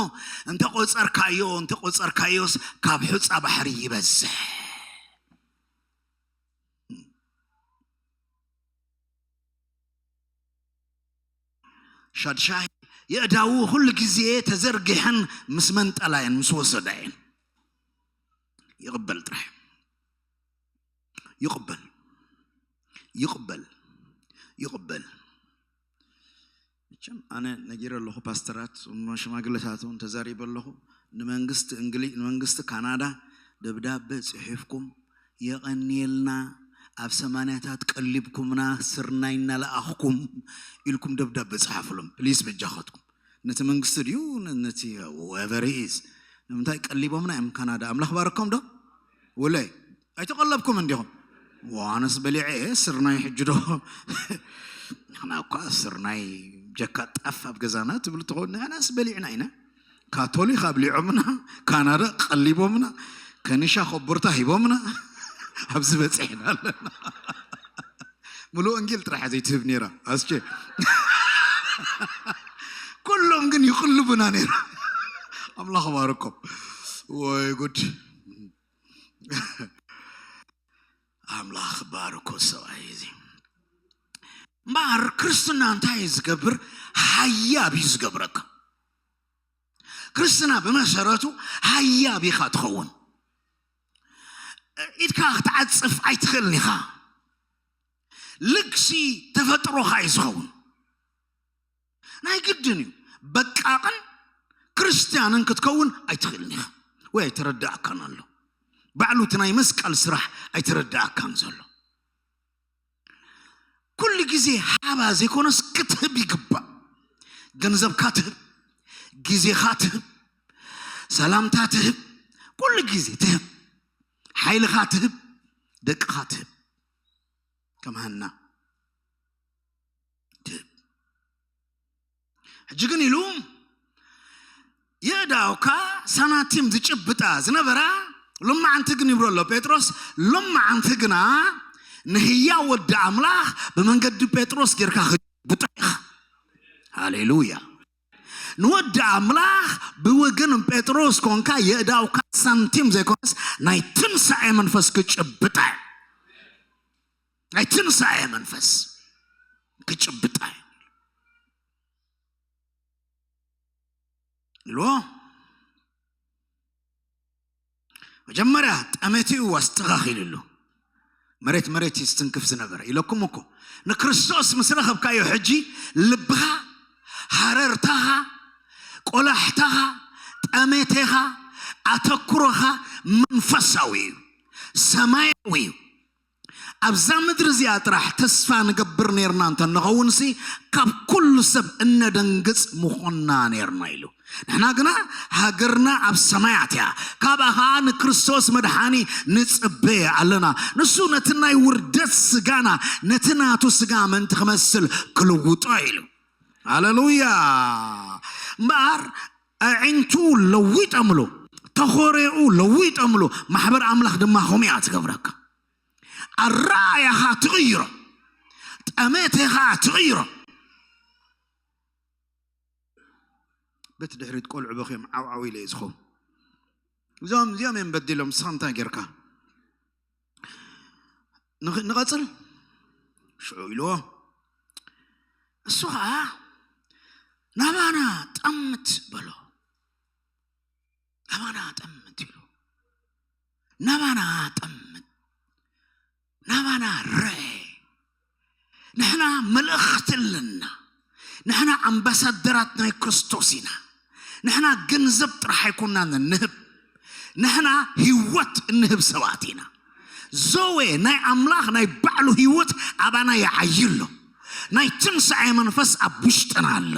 እንተ ቆጸርካዮ እንተ ቆጸርካዮስ ካብ ሑጻ ባሕሪ ይበዝሕ። ሻድሻይ፣ የእዳዉ ኩሉ ግዜ ተዘርጊሐን ምስ መንጠላ እየን፣ ምስ ወሰዳ እየን። ይቕበል ጥራሕ። ይቕበል። ይቕበል። ይቕበል። መቸም ኣነ ነጊረ ኣለኹ፣ ፓስተራት፣ ሽማግለታት እውን ተዛሪበ ኣለኹ። ንመንግስቲ እንግሊ-፣ ንመንግስቲ ካናዳ ደብዳቤ ጽሒፍኩም፣ "የቐንየልና፣ ኣብ ሰማንያታት ቀሊብኩምና፣ ስርናይ እናለኣኽኩም" ኢልኩም ደብዳቤ ጽሓፉሎም። ፕሊስ፣ በጃኻትኩም። ነቲ መንግስቲ ድዩ፣ ነ-፣ ነቲ whoever he is፣ ንምንታይ ቀሊቦምና እዮም ካናዳ? ኣምላኽ ባረኮም ዶ? ውለይ፣ ኣይተቐለብኩም እንዲኹም። ዋነስ በሊዐ እየ ስርናይ፣ ሕጂ ዶ? ንሕና እኳ ስርናይ ጀካ ጣፍ ኣብ ገዛና ትብል ትኸውን፣ ንሕናስ በሊዕና ኢና። ካቶሊክ ኣብሊዖምና፣ ካናዳ ቀሊቦምና፣ ከኒሻ ኮቦርታ ሂቦምና፣ ኣብዚ በፂሕና ኣለና። ሙሉእ ወንጌል ጥራሕ ዘይትህብ ነይራ፣ ኣስቼ። ኩሎም ግን ይቕልቡና ነይራ። ኣምላኽ ባርኮም። ወይ ጉድ። ኣምላኽ ባርኮ ሰብኣይ እዚ። እምበኣር ክርስትና እንታይ እዩ ዝገብር? ሃያብ እዩ ዝገብረካ። ክርስትና ብመሰረቱ ሃያብ ኢኻ ትኸውን። ኢድካ ክትዓጽፍ ኣይትኽእልን ኢኻ። ልግሲ ተፈጥሮኻ እዩ ዝኸውን። ናይ ግድን እዩ። በቃቕን ክርስትያንን ክትከውን ኣይትኽእልን ኢኻ፣ ወይ ኣይተረዳእካን ኣሎ። ባዕሉ እቲ ናይ መስቀል ስራሕ ኣይተረዳእካን ዘሎ። ኩሉ ግዜ ሃባ ዘይኮነስ ክትህብ ይግባእ። ገንዘብካ ትህብ፣ ግዜኻ ትህብ፣ ሰላምታ ትህብ፣ ኩሉ ግዜ ትህብ፣ ሓይልኻ ትህብ፣ ደቅኻ ትህብ። ከም ሃና ትህብ። ሕጂ ግን ኢሉ የእዳውካ ሳናቲም ዝጭብጣ ዝነበራ፣ ሎማዓንቲ ግን ይብሎ ኣሎ ጴጥሮስ፣ ሎማዓንቲ ግና ንህያው ወዲ ኣምላኽ ብመንገዲ ጴጥሮስ ጌርካ ክጭብጣ ኢኻ። ሃሌሉያ። ንወዲ ኣምላኽ ብወገን ጴጥሮስ ኮንካ የእዳውካ ሳንቲም ዘይኮነስ ናይ ትንሳኤ መንፈስ ክጭብጣ እዩ። ናይ ትንሳኤ መንፈስ ክጭብጣ እዩ። ኢልዎ። መጀመርያ ጠመቲኡ ኣስተኻኺልሉ። መሬት መሬት ይስትንክፍ ዝነበረ ኢለኩም እኮ። ንክርስቶስ ምስ ረኸብካዮ ሕጂ ልብኻ፣ ሃረርታኻ፣ ቆላሕታኻ፣ ጠመቴኻ፣ ኣተኩሮኻ መንፈሳዊ እዩ፣ ሰማያዊ እዩ። ኣብዛ ምድሪ እዚኣ ጥራሕ ተስፋ ንገብር ነይርና እንተ ንኸውንሲ፣ ካብ ኩሉ ሰብ እነደንግጽ ምኾንና ነይርና ኢሉ። ንሕና ግና ሃገርና ኣብ ሰማያት እያ፣ ካብኣ ኸዓ ንክርስቶስ መድሓኒ ንጽበ ኣለና። ንሱ ነቲ ናይ ውርደት ስጋና ነቲ ናቱ ስጋ ምእንቲ ክመስል ክልውጦ ኢሉ። ሃሌሉያ። እምበኣር ኣዒንቱ ለዊጠምሉ፣ ተኾሬኡ ለዊጠምሉ፣ ማሕበር ኣምላኽ ድማ ከምኡ እያ ትገብረካ። ኣረኣያኻ ትቕይሮ፣ ጠመቴኻ ትቕይሮ። በቲ ድሕሪት ቆልዑ በኺዮም ዓውዓው ኢለ እየ ዝኸውን። እዞም እዚኦም እዮም በዲሎም፣ ንስኻ እንታይ ጌርካ? ንኽ-፣ ንቐጽል ሽዑ ኢልዎ። እሱ ኸዓ ናባና ጠምት በሎ። ናባና ጠምት ኢሉ። ናባና ጠምት። ናባና ርአ። ንሕና መልእኽቲ ኣለና። ንሕና ኣምባሳደራት ናይ ክርስቶስ ኢና። ንሕና ገንዘብ ጥራሕ ኣይኮናን እንህብ። ንሕና ህይወት እንህብ ሰባት ኢና። ዘወ ናይ ኣምላኽ ናይ ባዕሉ ህይወት ኣባና ይዓዪ ኣሎ። ናይ ትንሳኤ መንፈስ ኣብ ውሽጥና ኣሎ።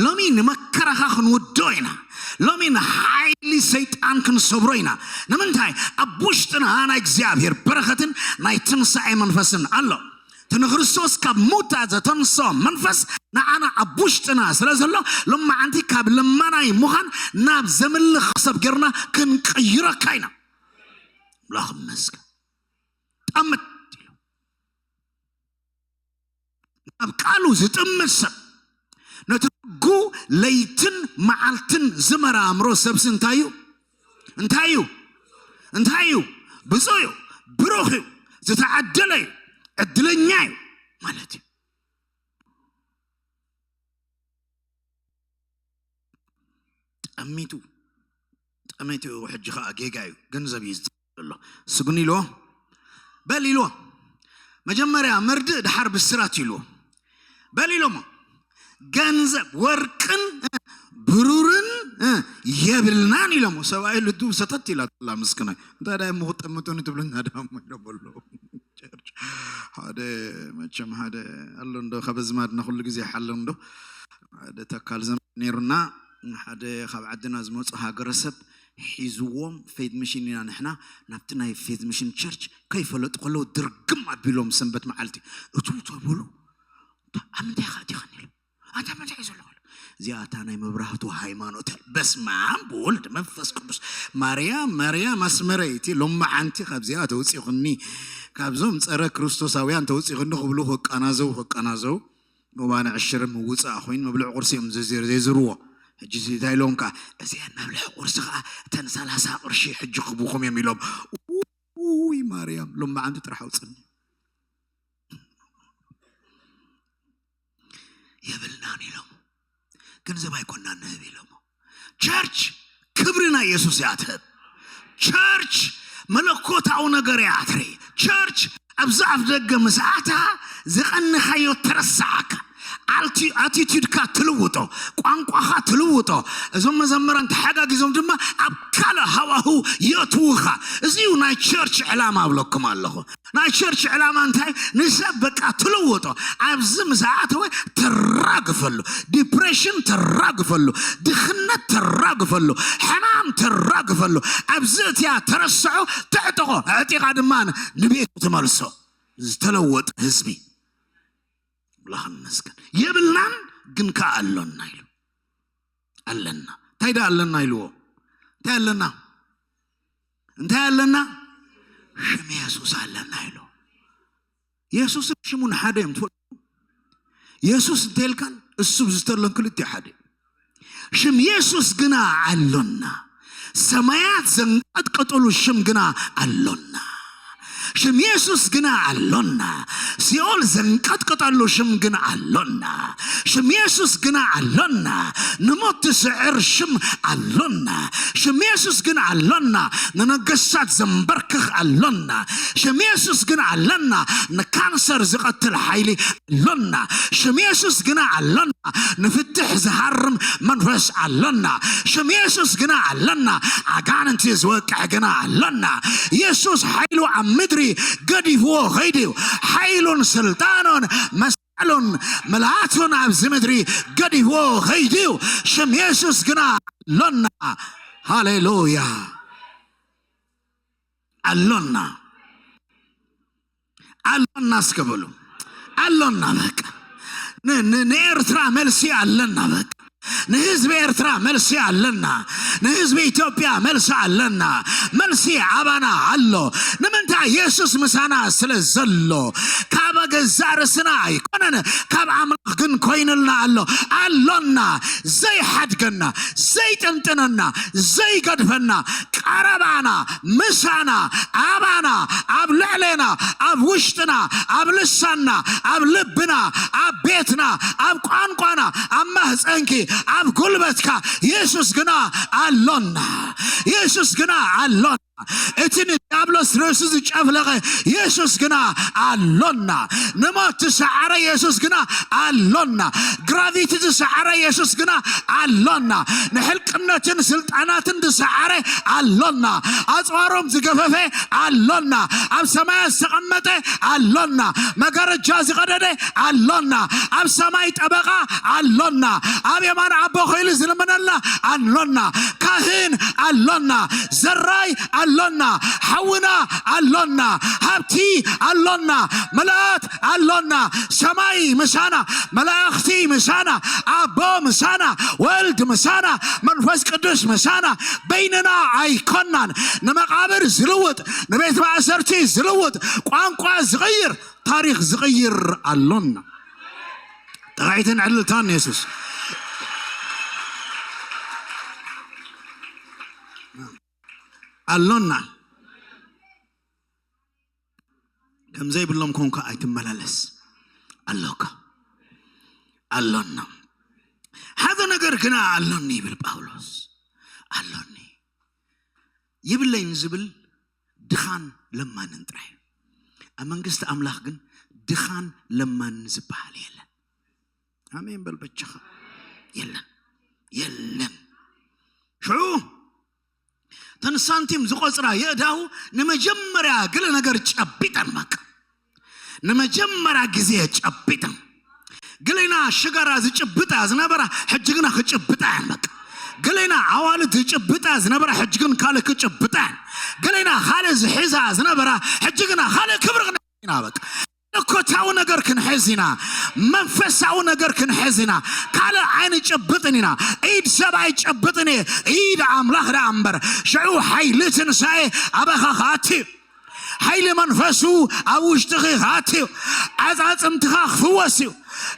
ሎሚ ንመከራኻ ክንውዶ ኢና። ሎሚ ንሓይሊ ሰይጣን ክንሰብሮ ኢና። ንምንታይ? ኣብ ውሽጥና ናይ እግዚኣብሔር በረኸትን ናይ ትንሳኤ መንፈስን ኣሎ። እቲ ንክርስቶስ ካብ ሙታት ዘተንስኦ መንፈስ ንዓና ኣብ ውሽጥና ስለ ዘሎ፣ ሎማዓንቲ ካብ ለማናይ ምዃን ናብ ዘምልኽ ሰብ ጌርና ክንቅይረካ ኢና። ኣምላኽ ይመስገን። ጠምት ኢሉ። ኣብ ቃሉ ዝጥምት ሰብ፣ ነቲ ሕጉ ለይትን መዓልትን ዝመራምሮ ሰብሲ እንታይ እዩ? እንታይ እዩ? እንታይ እዩ? ብፁዕ እዩ፣ ብሩኽ እዩ፣ ዝተዓደለ እዩ፣ ዕድለኛ እዩ ማለት እዩ። ጠሚቱ፣ ጠሚቱ እዩ። ሕጂ ኸዓ ጌጋ እዩ፣ ገንዘብ እዩ ዝጽ-፣ ዘሎ። ስጉን ኢልዎ፣ በል ኢልዎ። መጀመርያ መርድእ፣ ድሓር ብስራት ኢልዎ። በል ኢሎሞ። ገንዘብ፣ ወርቅን ብሩርን የብልናን ኢሎሞ። ሰብኣይ ልዱ ሰተት ኢላ ኣላ፣ ምስክናይ። እንታይ ዳይ እሞ ክጠምቱኒ ትብለና ዳሞ ኢሎም ኣለዉ። ቸርች ሓደ፣ መቸም ሓደ ኣሎ እንዶ፣ ካብ ኣዝማድና ኩሉ ግዜ ይሓሉ እንዶ። ሓደ ተካል ዘመድ ነይሩና፣ ሓደ ካብ ዓድና ዝመጹ ሃገረሰብ ሒዝዎም፣ ፌድ ሚሽን ኢና ንሕና፣ ናብቲ ናይ ፌድ ሚሽን ቸርች ከይፈለጡ ከለዉ ድርግም ኣቢሎም ሰንበት መዓልቲ። እቱ ተብሉ፣ "ኣታ ኣብ ምንታይ ኢኻ ኣቲኻኒ?" ኢሉ። "ኣታ ምንታይ እዩ ዘለኹ?" ኢሉ። "እዚኣ እታ ናይ መብራህቱ ሃይማኖት እያ።" በስመ ኣብ ወወልድ መንፈስ ቅዱስ። ማርያም፣ ማርያም ኣስመረይቲ፣ ሎማዓንቲ ካብዚኣ ተውፂኹኒ፣ ካብዞም ጸረ ክርስቶሳውያን ተውፂኹኒ ክብሉ ክቃናዘው፣ ክቃናዘው። እዋን ዕሽር ምውፃእ ኮይኑ መብልዕ ቁርሲ እዮም ዘዘ-፣ ዘይዝርዎ። ሕጂ እዚ እንታይ ኢሎም ከኣ፣ "እዚኣን መብልዕ ቁርሲ ከኣ እተን ሰላሳ ቅርሺ ሕጂ ክቡኹም እዮም" ኢሎም። ውይ ማርያም፣ ሎማዓንቲ ጥራሕ ኣውፅኒ። "የብልናን" ኢሎም። "ገንዘብ ኣይኮናን ንህብ" ኢሎም። ቸርች ክብሪ ናይ የሱስ እያ ትህብ። ቸርች መለኮታዊ ነገር እያ ትርኢ። ቸርች ኣብዚ ኣፍ ደገ ምስ ኣታ ዝቐንኻዮ ተረሳዓካ። ኣልቲ-፣ ኣቲቲዩድካ ትልውጦ፣ ቋንቋኻ ትልውጦ። እዞም መዘምራን ተሓጋጊዞም ድማ ኣብ ካልእ ሃዋህው የእትዉኻ። እዚ እዩ ናይ ቸርች ዕላማ እብለኩም ኣለኹ። ናይ ቸርች ዕላማ እንታይ? ንሰብ በቃ ትልውጦ። ኣብዚ ምስ ኣተወ ተራግፈሉ፣ ዲፕሬሽን ተራግፈሉ፣ ድኽነት ተራግፈሉ፣ ሕማም ተራግፈሉ። ኣብዚ እትያ ተረስዖ፣ ተዕጥቖ፣ ኣዕጢቓ ድማ ንቤቱ ትመልሶ። ዝተለወጠ ህዝቢ። ኣምላኽ ይመስገን። የብልናን ግን ከኣ ኣሎና ኢሉ። ኣለና። እንታይ ደኣ ኣለና ኢልዎ? እንታይ ኣለና? እንታይ ኣለና? ሽም የሱስ ኣለና ኢሉ። የሱስን ሽሙን ሓደ እዮም፣ ትፈልጡ? የሱስ እንተልካን እሱ ዝተሎን ክልቲኡ ሓደ። ሽም የሱስ ግና ኣሎና። ሰማያት ዘንቀጥቀጠሉ ሽም ግና ኣሎና። ሽም የሱስ ግና ኣሎና። ሲኦል ዘንቀጥቀጠሉ ሽም ግና ኣሎና። ሽም የሱስ ግና ኣሎና። ንሞት ትስዕር ሽም ኣሎና። ሽም የሱስ ግና ኣሎና። ንነገስታት ዘንበርክኽ ኣሎና። ሽም የሱስ ግና ኣለና። ንካንሰር ዝቐትል ሓይሊ ኣሎና። ሽም የሱስ ግና ኣሎና። ንፍትሕ ዝሃርም መንፈስ ኣሎና። ሽም የሱስ ግና ኣለና። ኣጋንንቲ ዝወቅዕ ግና ኣሎና። የሱስ ሓይሉ ኣብ ምድሪ ገዲፍዎ ኸይዱ እዩ። ሓይሉን ስልጣኑን መሳሉን ምልኣቱን ኣብዚ ምድሪ ገዲፍዎ ኸይዱ እዩ። ሽም የሱስ ግና ኣሎና። ሃሌሉያ። ኣሎና። ኣሎና እስከ በሉ። ኣሎና በቃ። ን-፣ ን-፣ ንኤርትራ መልሲ ኣለና በቃ። ንህዝቢ ኤርትራ መልሲ ኣለና። ንህዝቢ ኢትዮጵያ መልሲ ኣለና። መልሲ ኣባና ኣሎ። ንምንታይ? የሱስ ምሳና ስለ ዘሎ። ካብ ገዛእ ርእስና ኣይኮነን፣ ካብ ኣምላኽ ግን ኮይኑልና ኣሎ። ኣሎና፣ ዘይሓድገና፣ ዘይጥንጥነና፣ ዘይገድፈና፣ ቀረባና፣ ምሳና፣ ኣባና፣ ኣብ ልዕሌና፣ ኣብ ውሽጥና፣ ኣብ ልሳንና፣ ኣብ ልብና፣ ኣብ ቤትና፣ ኣብ ቋንቋና፣ ኣብ ማህፀንኪ፣ ኣብ ጉልበትካ የሱስ ግና ኣሎና። የሱስ ግና ኣሎና። እቲ ንዲያብሎስ ርእሱ ዝጨፍለቐ የሱስ ግና ኣሎና። ንሞት ዝሰዓረ የሱስ ግና ኣሎና። ግራቪቲ ዝሰዓረ የሱስ ግና ኣሎና። ንሕልቅነትን ስልጣናትን ዝሰዓረ ኣሎና። ኣጽዋሮም ዝገፈፈ ኣሎና። ኣብ ሰማያት ዝተቐመጠ ኣሎና። መጋረጃ ዝቐደደ ኣሎና። ኣብ ሰማይ ጠበቓ ኣሎና። ኣብ የማን ኣቦ ኾይሉ ዝልምነልና ኣሎና። ካህን ኣሎና። ዘራይ ኣሎና። ሓውና ኣሎና። ሃብቲ ኣሎና። ምልኣት ኣሎና። ሰማይ ምሳና። መላእኽቲ ምሳና። ኣቦ ምሳና። ወልድ ምሳና። መንፈስ ቅዱስ ምሳና። በይንና ኣይኮናን። ንመቓብር ዝልውጥ፣ ንቤት ማእሰርቲ ዝልውጥ፣ ቋንቋ ዝቕይር፣ ታሪኽ ዝቕይር ኣሎና። ጥራይትን ዕልልታን የሱስ ኣሎና። ከም ዘይብሎም ኮንካ ኣይትመላለስ። ኣሎካ። ኣሎና። ሓደ ነገር ግና ኣሎኒ ይብል ጳውሎስ። ኣሎኒ። ይብለኝ ዝብል ድኻን ለማንን ጥራይ። ኣብ መንግስቲ ኣምላኽ ግን ድኻን ለማንን ዝበሃል የለን። ኣሜን በል በጃኻ። የለን። የለን። ሽዑ ተን ሳንቲም ዝቆጽራ የእዳው ንመጀመርያ ገለ ነገር ጨቢጠን በቃ። ንመጀመርያ ግዜ ጨቢጠን። ገሌና ሽጋራ ዝጭብጣ ዝነበራ ሕጂ ግና ክጭብጣ እየን በቃ። ገሌና ኣዋልድ ዝጭብጣ ዝነበራ ሕጂ ግን ካልእ ክጭብጣ እየን። ገሌና ካልእ ዝሕዛ ዝነበራ ሕጂ ግና ካልእ ክብሪ ኢና በቃ። መለኮታዊ ነገር ክንሕዝ ኢና። መንፈሳዊ ነገር ክንሕዝ ኢና። ካልእ ኣይንጭብጥን ኢና። ኢድ ሰብ ኣይጨብጥን እየ። ኢድ ኣምላኽ ደኣ እምበር። ሽዑ ሓይሊ ትንሳኤ ኣባኻ ክኣቲ እዩ። ሓይሊ መንፈሱ ኣብ ውሽጥኺ ክኣቲ እዩ። ዓጻጽምትኻ ክፍወስ እዩ።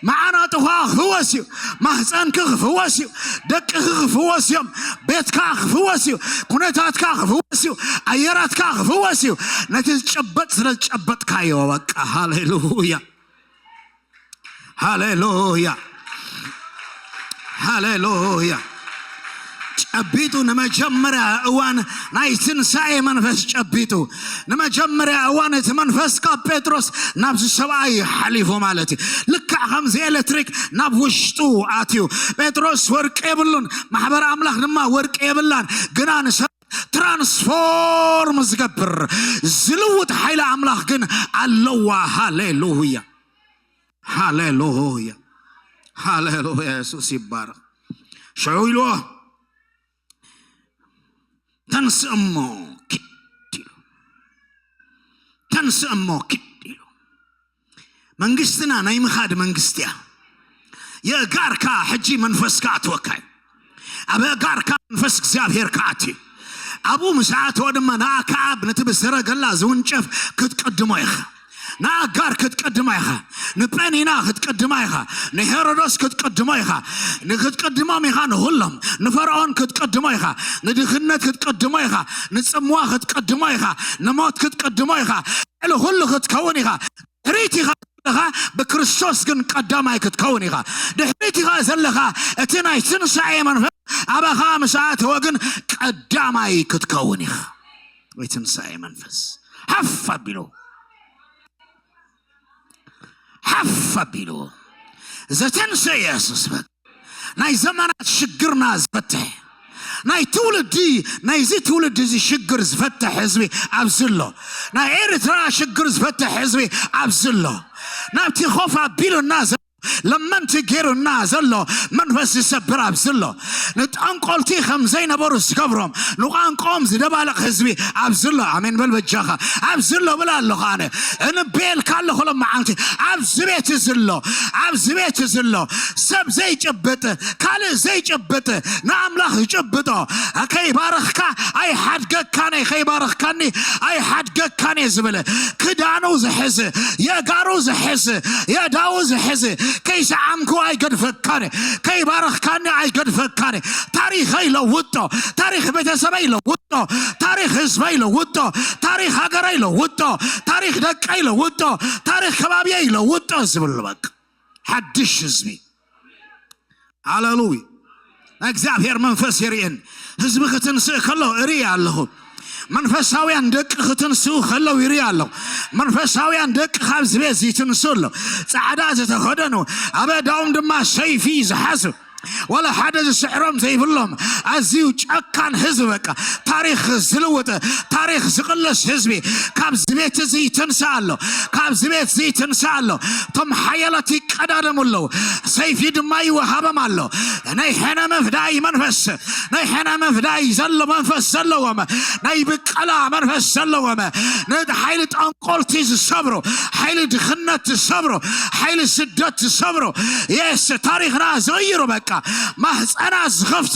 መዓናጥኻ ክፍወስ እዩ። ማህፀንኪ ክፍወስ እዩ። ደቅኺ ክፍወስ እዮም። ቤትካ ክፍወስ እዩ። ኩነታትካ ክፍወስ እዩ። ኣየራትካ ክፍወስ እዩ። ነቲ ዝጨበጥ ስለ ዝጨበጥካዮ በቃ። ሃሌሉያ። ሃሌሉያ። ሃሌሉያ። ጨቢጡ ንመጀመርያ እዋን ናይ ትንሳኤ መንፈስ ጨቢጡ። ንመጀመርያ እዋን እቲ መንፈስ ካብ ጴጥሮስ ናብዚ ሰብኣይ ሓሊፉ ማለት እዩ። ልክዕ ከምዚ ኤሌክትሪክ ናብ ውሽጡ ኣትዩ። ጴጥሮስ ወርቂ የብሉን፣ ማሕበር ኣምላኽ ድማ ወርቂ የብላን። ግና ንሰብ ትራንስፎርም ዝገብር ዝልውጥ ሓይሊ ኣምላኽ ግን ኣለዋ። ሃሌሉያ። ሃሌሉያ። ሃሌሉያ። የሱስ ይባረኽ። ሽዑ ኢልዎ፣ "ተንስእ እሞ ኪድ" ኢሉ። "ተንስእ እሞ ኪድ" ኢሉ። መንግስትና ናይ ምኻድ መንግስቲ እያ። የእጋርካ ሕጂ መንፈስካ ኣትወካ እዩ። ኣብ ኣእጋርካ መንፈስ እግዚኣብሔር ክኣቲ እዩ። ኣብኡ ምስ ኣተወ ድማ ንኣክዓብ ነቲ ብሰረገላ ዝውንጨፍ ክትቅድሞ ኢኻ። ንኣጋር ክትቅድማ ኢኻ። ንጴኒና ክትቅድማ ኢኻ። ንሄሮዶስ ክትቅድሞ ኢኻ። ንክትቅድሞም ኢኻ ንኹሎም። ንፈርዖን ክትቅድሞ ኢኻ። ንድኽነት ክትቅድሞ ኢኻ። ንጽምዋ ክትቅድሞ ኢኻ። ንሞት ክትቅድሞ ኢኻ። ልዕሊ ኩሉ ክትከውን ኢኻ። ድሕሪት ኢኻ ዘለኻ፣ ብክርስቶስ ግን ቀዳማይ ክትከውን ኢኻ። ድሕሪት ኢኻ ዘለኻ፣ እቲ ናይ ትንሳኤ መንፈስ ኣባኻ ምስ ኣተወ ግን ቀዳማይ ክትከውን ኢኻ። ወይ ትንሳኤ መንፈስ ሓፍ ኣቢሉ፣ ሓፍ ኣቢሉ ዘተንሰ ኢየሱስ በቃ። ናይ ዘመናት ሽግርና ዝፈትሕ፣ ናይ ትውልዲ፣ ናይዚ ትውልዲ እዚ ሽግር ዝፈትሕ ህዝቢ ኣብዚ ኣሎ። ናይ ኤርትራ ሽግር ዝፈትሕ ህዝቢ ኣብዚ ኣሎ። ናብቲ ኮፍ ኣቢሉና ዘሎ፣ ለመንቲ ገይሩና ዘሎ መንፈስ ዝሰብር ኣብዚ ኣሎ። ንጠንቆልቲ ከም ዘይነበሩ ዝገብሮም፣ ንቋንቋኦም ዝደባልቕ ህዝቢ ኣብዚ ኣሎ። ኣሜን በል በጃኻ። ኣብዚ ኣሎ ብል ኣለኹ ኣነ። እንቤልካ ኣለኹ ሎመዓልቲ። ኣብዚ ቤት እዚ ኣሎ። ኣብዚ ቤት እዚ ኣሎ። ሰብ ዘይጭብጥ፣ ካልእ ዘይጭብጥ፣ ንኣምላኽ ዝጭብጦ። ከይባረኽካ ኣይሓድገካን እየ፣ ከይባረኽካኒ ኣይሓድገካን እየ ዝብል። ክዳኑ ዝሕዝ፣ የእጋሩ ዝሕዝ፣ የእዳዉ ዝሕዝ፣ ከይሰዓምኩ ኣይገድፈካን እየ፣ ከይባረኽካኒ ኣይገድፈካን እየ። ታሪኸይ ለውጦ፣ ታሪኽ ቤተሰበይ ለውጦ፣ ታሪኽ ህዝበይ ለውጦ፣ ታሪኽ ሃገረይ ለውጦ፣ ታሪኽ ደቀይ ለውጦ፣ ታሪኽ ከባቢየይ ለውጦ ዝብል በቃ ሓድሽ ህዝቢ። ሃሌሉያ። ናይ እግዚኣብሔር መንፈስ የርእየን። ህዝቢ ክትንስእ ከሎ እርኢ ኣለኹ። መንፈሳውያን ደቂ ክትንስኡ ከለው ይርኢ ኣለኹ። መንፈሳውያን ደቂ ካብዚ ቤት እዚ ይትንስኡ ኣለዉ። ጻዕዳ ዝተኸደኑ፣ ኣብ ኣእዳዎም ድማ ሰይፊ ዝሓዙ፣ ዋላ ሓደ ዝስዕሮም ዘይብሎም፣ ኣዝዩ ጨካን ህዝቢ፣ በቃ ታሪኽ ዝልውጥ፣ ታሪኽ ዝቕልስ ህዝቢ ካብዚ ቤት እዚ ይትንስእ ኣሎ። ካብዚ ቤት እዚ ይትንስእ ኣሎ። እቶም ሓያላት ይቀዳደሙ ኣለዉ፣ ሰይፊ ድማ ይወሃቦም ኣሎ። ናይ ሕነ ምፍዳይ መንፈስ፣ ናይ ሕነ ምፍዳይ ዘሎ መንፈስ ዘለዎም፣ ናይ ብቀላ መንፈስ ዘለዎም፣ ነቲ ሓይሊ ጠንቆልቲ ዝሰብሩ፣ ሓይሊ ድኽነት ዝሰብሩ፣ ሓይሊ ስደት ዝሰብሩ፣ የስ ታሪኽና ዝቕይሩ፣ በቃ ማህፀና ዝኸፍቱ፣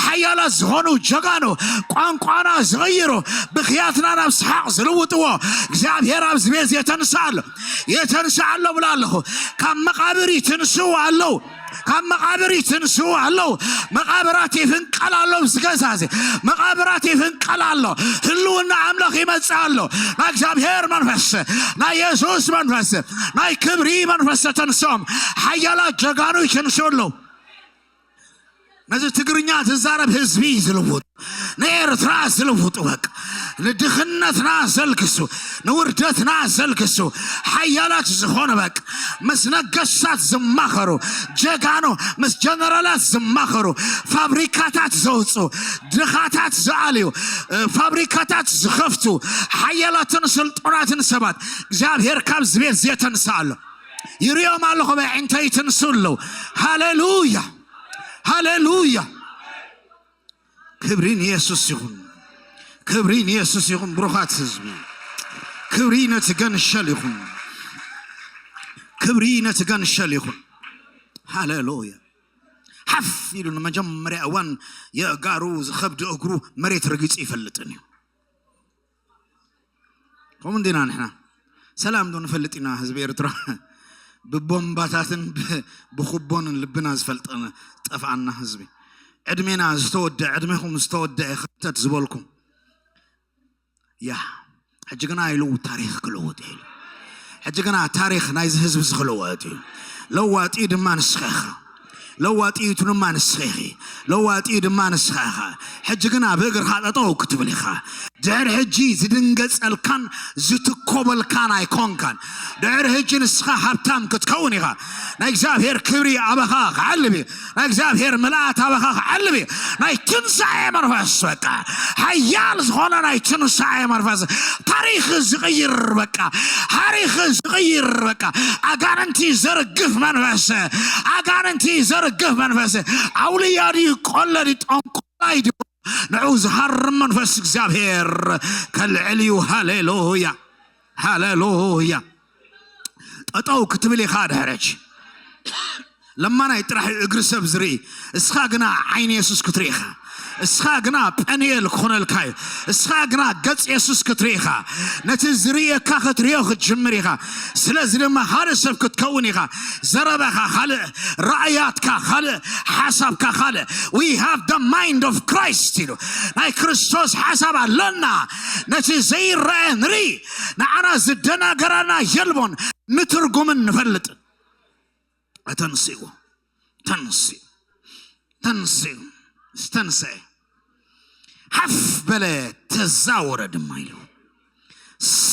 ሓያላት ዝኾኑ ጀጋኑ፣ ቋንቋና ዝቕይሩ፣ ብኽያትና ናብ ሰሓቕ ዝልውጥዎ እግዚኣብሔር ኣብዚ ቤት የተንስእ ኣሎ። የተንስእ ኣሎ ብላ ኣለኹ። ካብ መቓብር ይትንስኡ ኣለዉ። ካብ መቓብር ይትንስኡ ኣለዉ። መቓብራት ይፍንቀል ኣሎ። ኣብዚ ገዛ እዚ መቓብራት ይፍንቀል ኣሎ። ህልውና ኣምላኽ ይመጽእ ኣሎ። ናይ እግዚኣብሔር መንፈስ፣ ናይ የሱስ መንፈስ፣ ናይ ክብሪ መንፈስ ተተንስኦም። ሓያላት ጀጋኑ ይትንስኡ ኣለዉ። ነዚ ትግርኛ ዝዛረብ ህዝቢ ዝልውጡ፣ ንኤርትራ ዝልውጡ፣ በቃ ንድኽነትና ዘልግሱ፣ ንውርደትና ዘልግሱ፣ ሓያላት ዝኾኑ፣ በቃ ምስ ነገስታት ዝማኸሩ፣ ጀጋኑ ምስ ጀነራላት ዝማኸሩ፣ ፋብሪካታት ዘውፁ፣ ድኻታት ዝኣልዩ፣ እ፣ ፋብሪካታት ዝኸፍቱ ሓያላትን ስልጡናትን ሰባት እግዚኣብሔር ካብዚ ቤት እዚ የተንስእ ኣሎ። ይሪኦም ኣለኹ፣ በዕንተይ ይትንስኡ ኣለዉ። ሃሌሉያ፣ ሃሌሉያ። ክብሪ ንየሱስ ይኹን። ክብሪ ንየሱስ ይኹን። ብሩኻት ህዝቢ፣ ክብሪ ነቲ ገንሸል ይኹን። ክብሪ ነቲ ገንሸል ይኹን። ሃሌሉያ። ሓፍ ኢሉ ንመጀመርያ እዋን የእጋሩ ዝኸብድ እግሩ መሬት ረጊጹ ይፈልጥን እዩ። ከምኡ እንዲና ንሕና። ሰላም ዶ ንፈልጥ ኢና ህዝቢ ኤርትራ? ብቦምባታትን ብ-፣ ብኹቦንን ልብና ዝፈልጠን ጠፍኣና ህዝቢ። ዕድሜና ዝተወደአ፣ ዕድሜኹም ዝተወደአ ክተት ዝበልኩም። ያ፣ ሕጂ ግና ኢሉ ታሪኽ ክልውጥ እዩ። ሕጂ ግና ታሪኽ ናይዚ ህዝቢ እዚ ክልወጥ እዩ። ለዋጢ ድማ ንስኻ ኢኻ። ለዋጢ ድማ ንስኻ ኢኺ። ለዋጢ ድማ ንስኻ ኢኻ። ሕጂ ግና ብእግርኻ ጠጠው ክትብል ኢኻ። ድሕሪ ሕጂ ዝድንገጸልካን ዝትኮበልካን ኣይኮንካን። ድሕሪ ሕጂ ንስኻ ሃብታም ክትከውን ኢኻ። ናይ እግዚኣብሔር ክብሪ ኣባኻ ክዓልብ እዩ። ናይ እግዚኣብሔር ምልኣት ኣባኻ ክዓልብ እዩ። ናይ ትንሳኤ መንፈስ፣ በቃ ሓያል ዝኾነ ናይ ትንሳኤ መንፈስ፣ ታሪኽ ዝቕይር፣ በቃ ታሪኽ ዝቕይር፣ በቃ ኣጋንንቲ ዘርግፍ መንፈስ፣ ኣጋንንቲ ዘርግፍ መንፈስ፣ ኣውልያ ድዩ፣ ቆለ ድዩ፣ ጠንቆላይ ድዩ፣ ንዑ ዝሃርም መንፈስ እግዚኣብሔር ከልዕል እዩ። ሃሌሉያ፣ ሃሌሉያ። ጠጠው ክትብል ኢኻ ድሕረች። ለማናይ ጥራሕ እዩ እግሪ ሰብ ዝርኢ። እስኻ ግና ዓይኒ የሱስ ክትርኢ ኢኻ። እስኻ ግና ጳኒኤል ክኾነልካ እዩ። እስኻ ግና ገጽ የሱስ ክትርኢ ኢኻ። ነቲ ዝርእየካ ክትርእዮ ክትጅምር ኢኻ። ስለዚ ድማ ካልእ ሰብ ክትከውን ኢኻ። ዘረባኻ ካልእ፣ ራእያትካ ካልእ፣ ሓሳብካ ካልእ። We have the mind of Christ ኢሉ። ናይ ክርስቶስ ሓሳብ ኣለና። ነቲ ዘይረአ ንርኢ። ንዓና ዝደናገረና የልቦን። ንትርጉምን ንፈልጥን። ተንስኡ፣ ተንስኡ፣ ተንስኡ። ዝተንስአ ሓፍ በለ፣ ተዛወረ ድማ ኢሉ።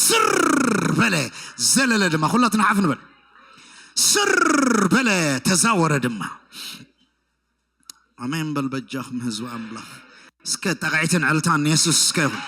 ስር በለ፣ ዘለለ ድማ። ኩላትና ሓፍ ንበል። ስር በለ፣ ተዛወረ ድማ። ኣሜን በል በጃኹም ህዝቢ ኣምላኽ። እስከ ጣቕዒትን ዕልታን ንየሱስ እስከ ይኹን።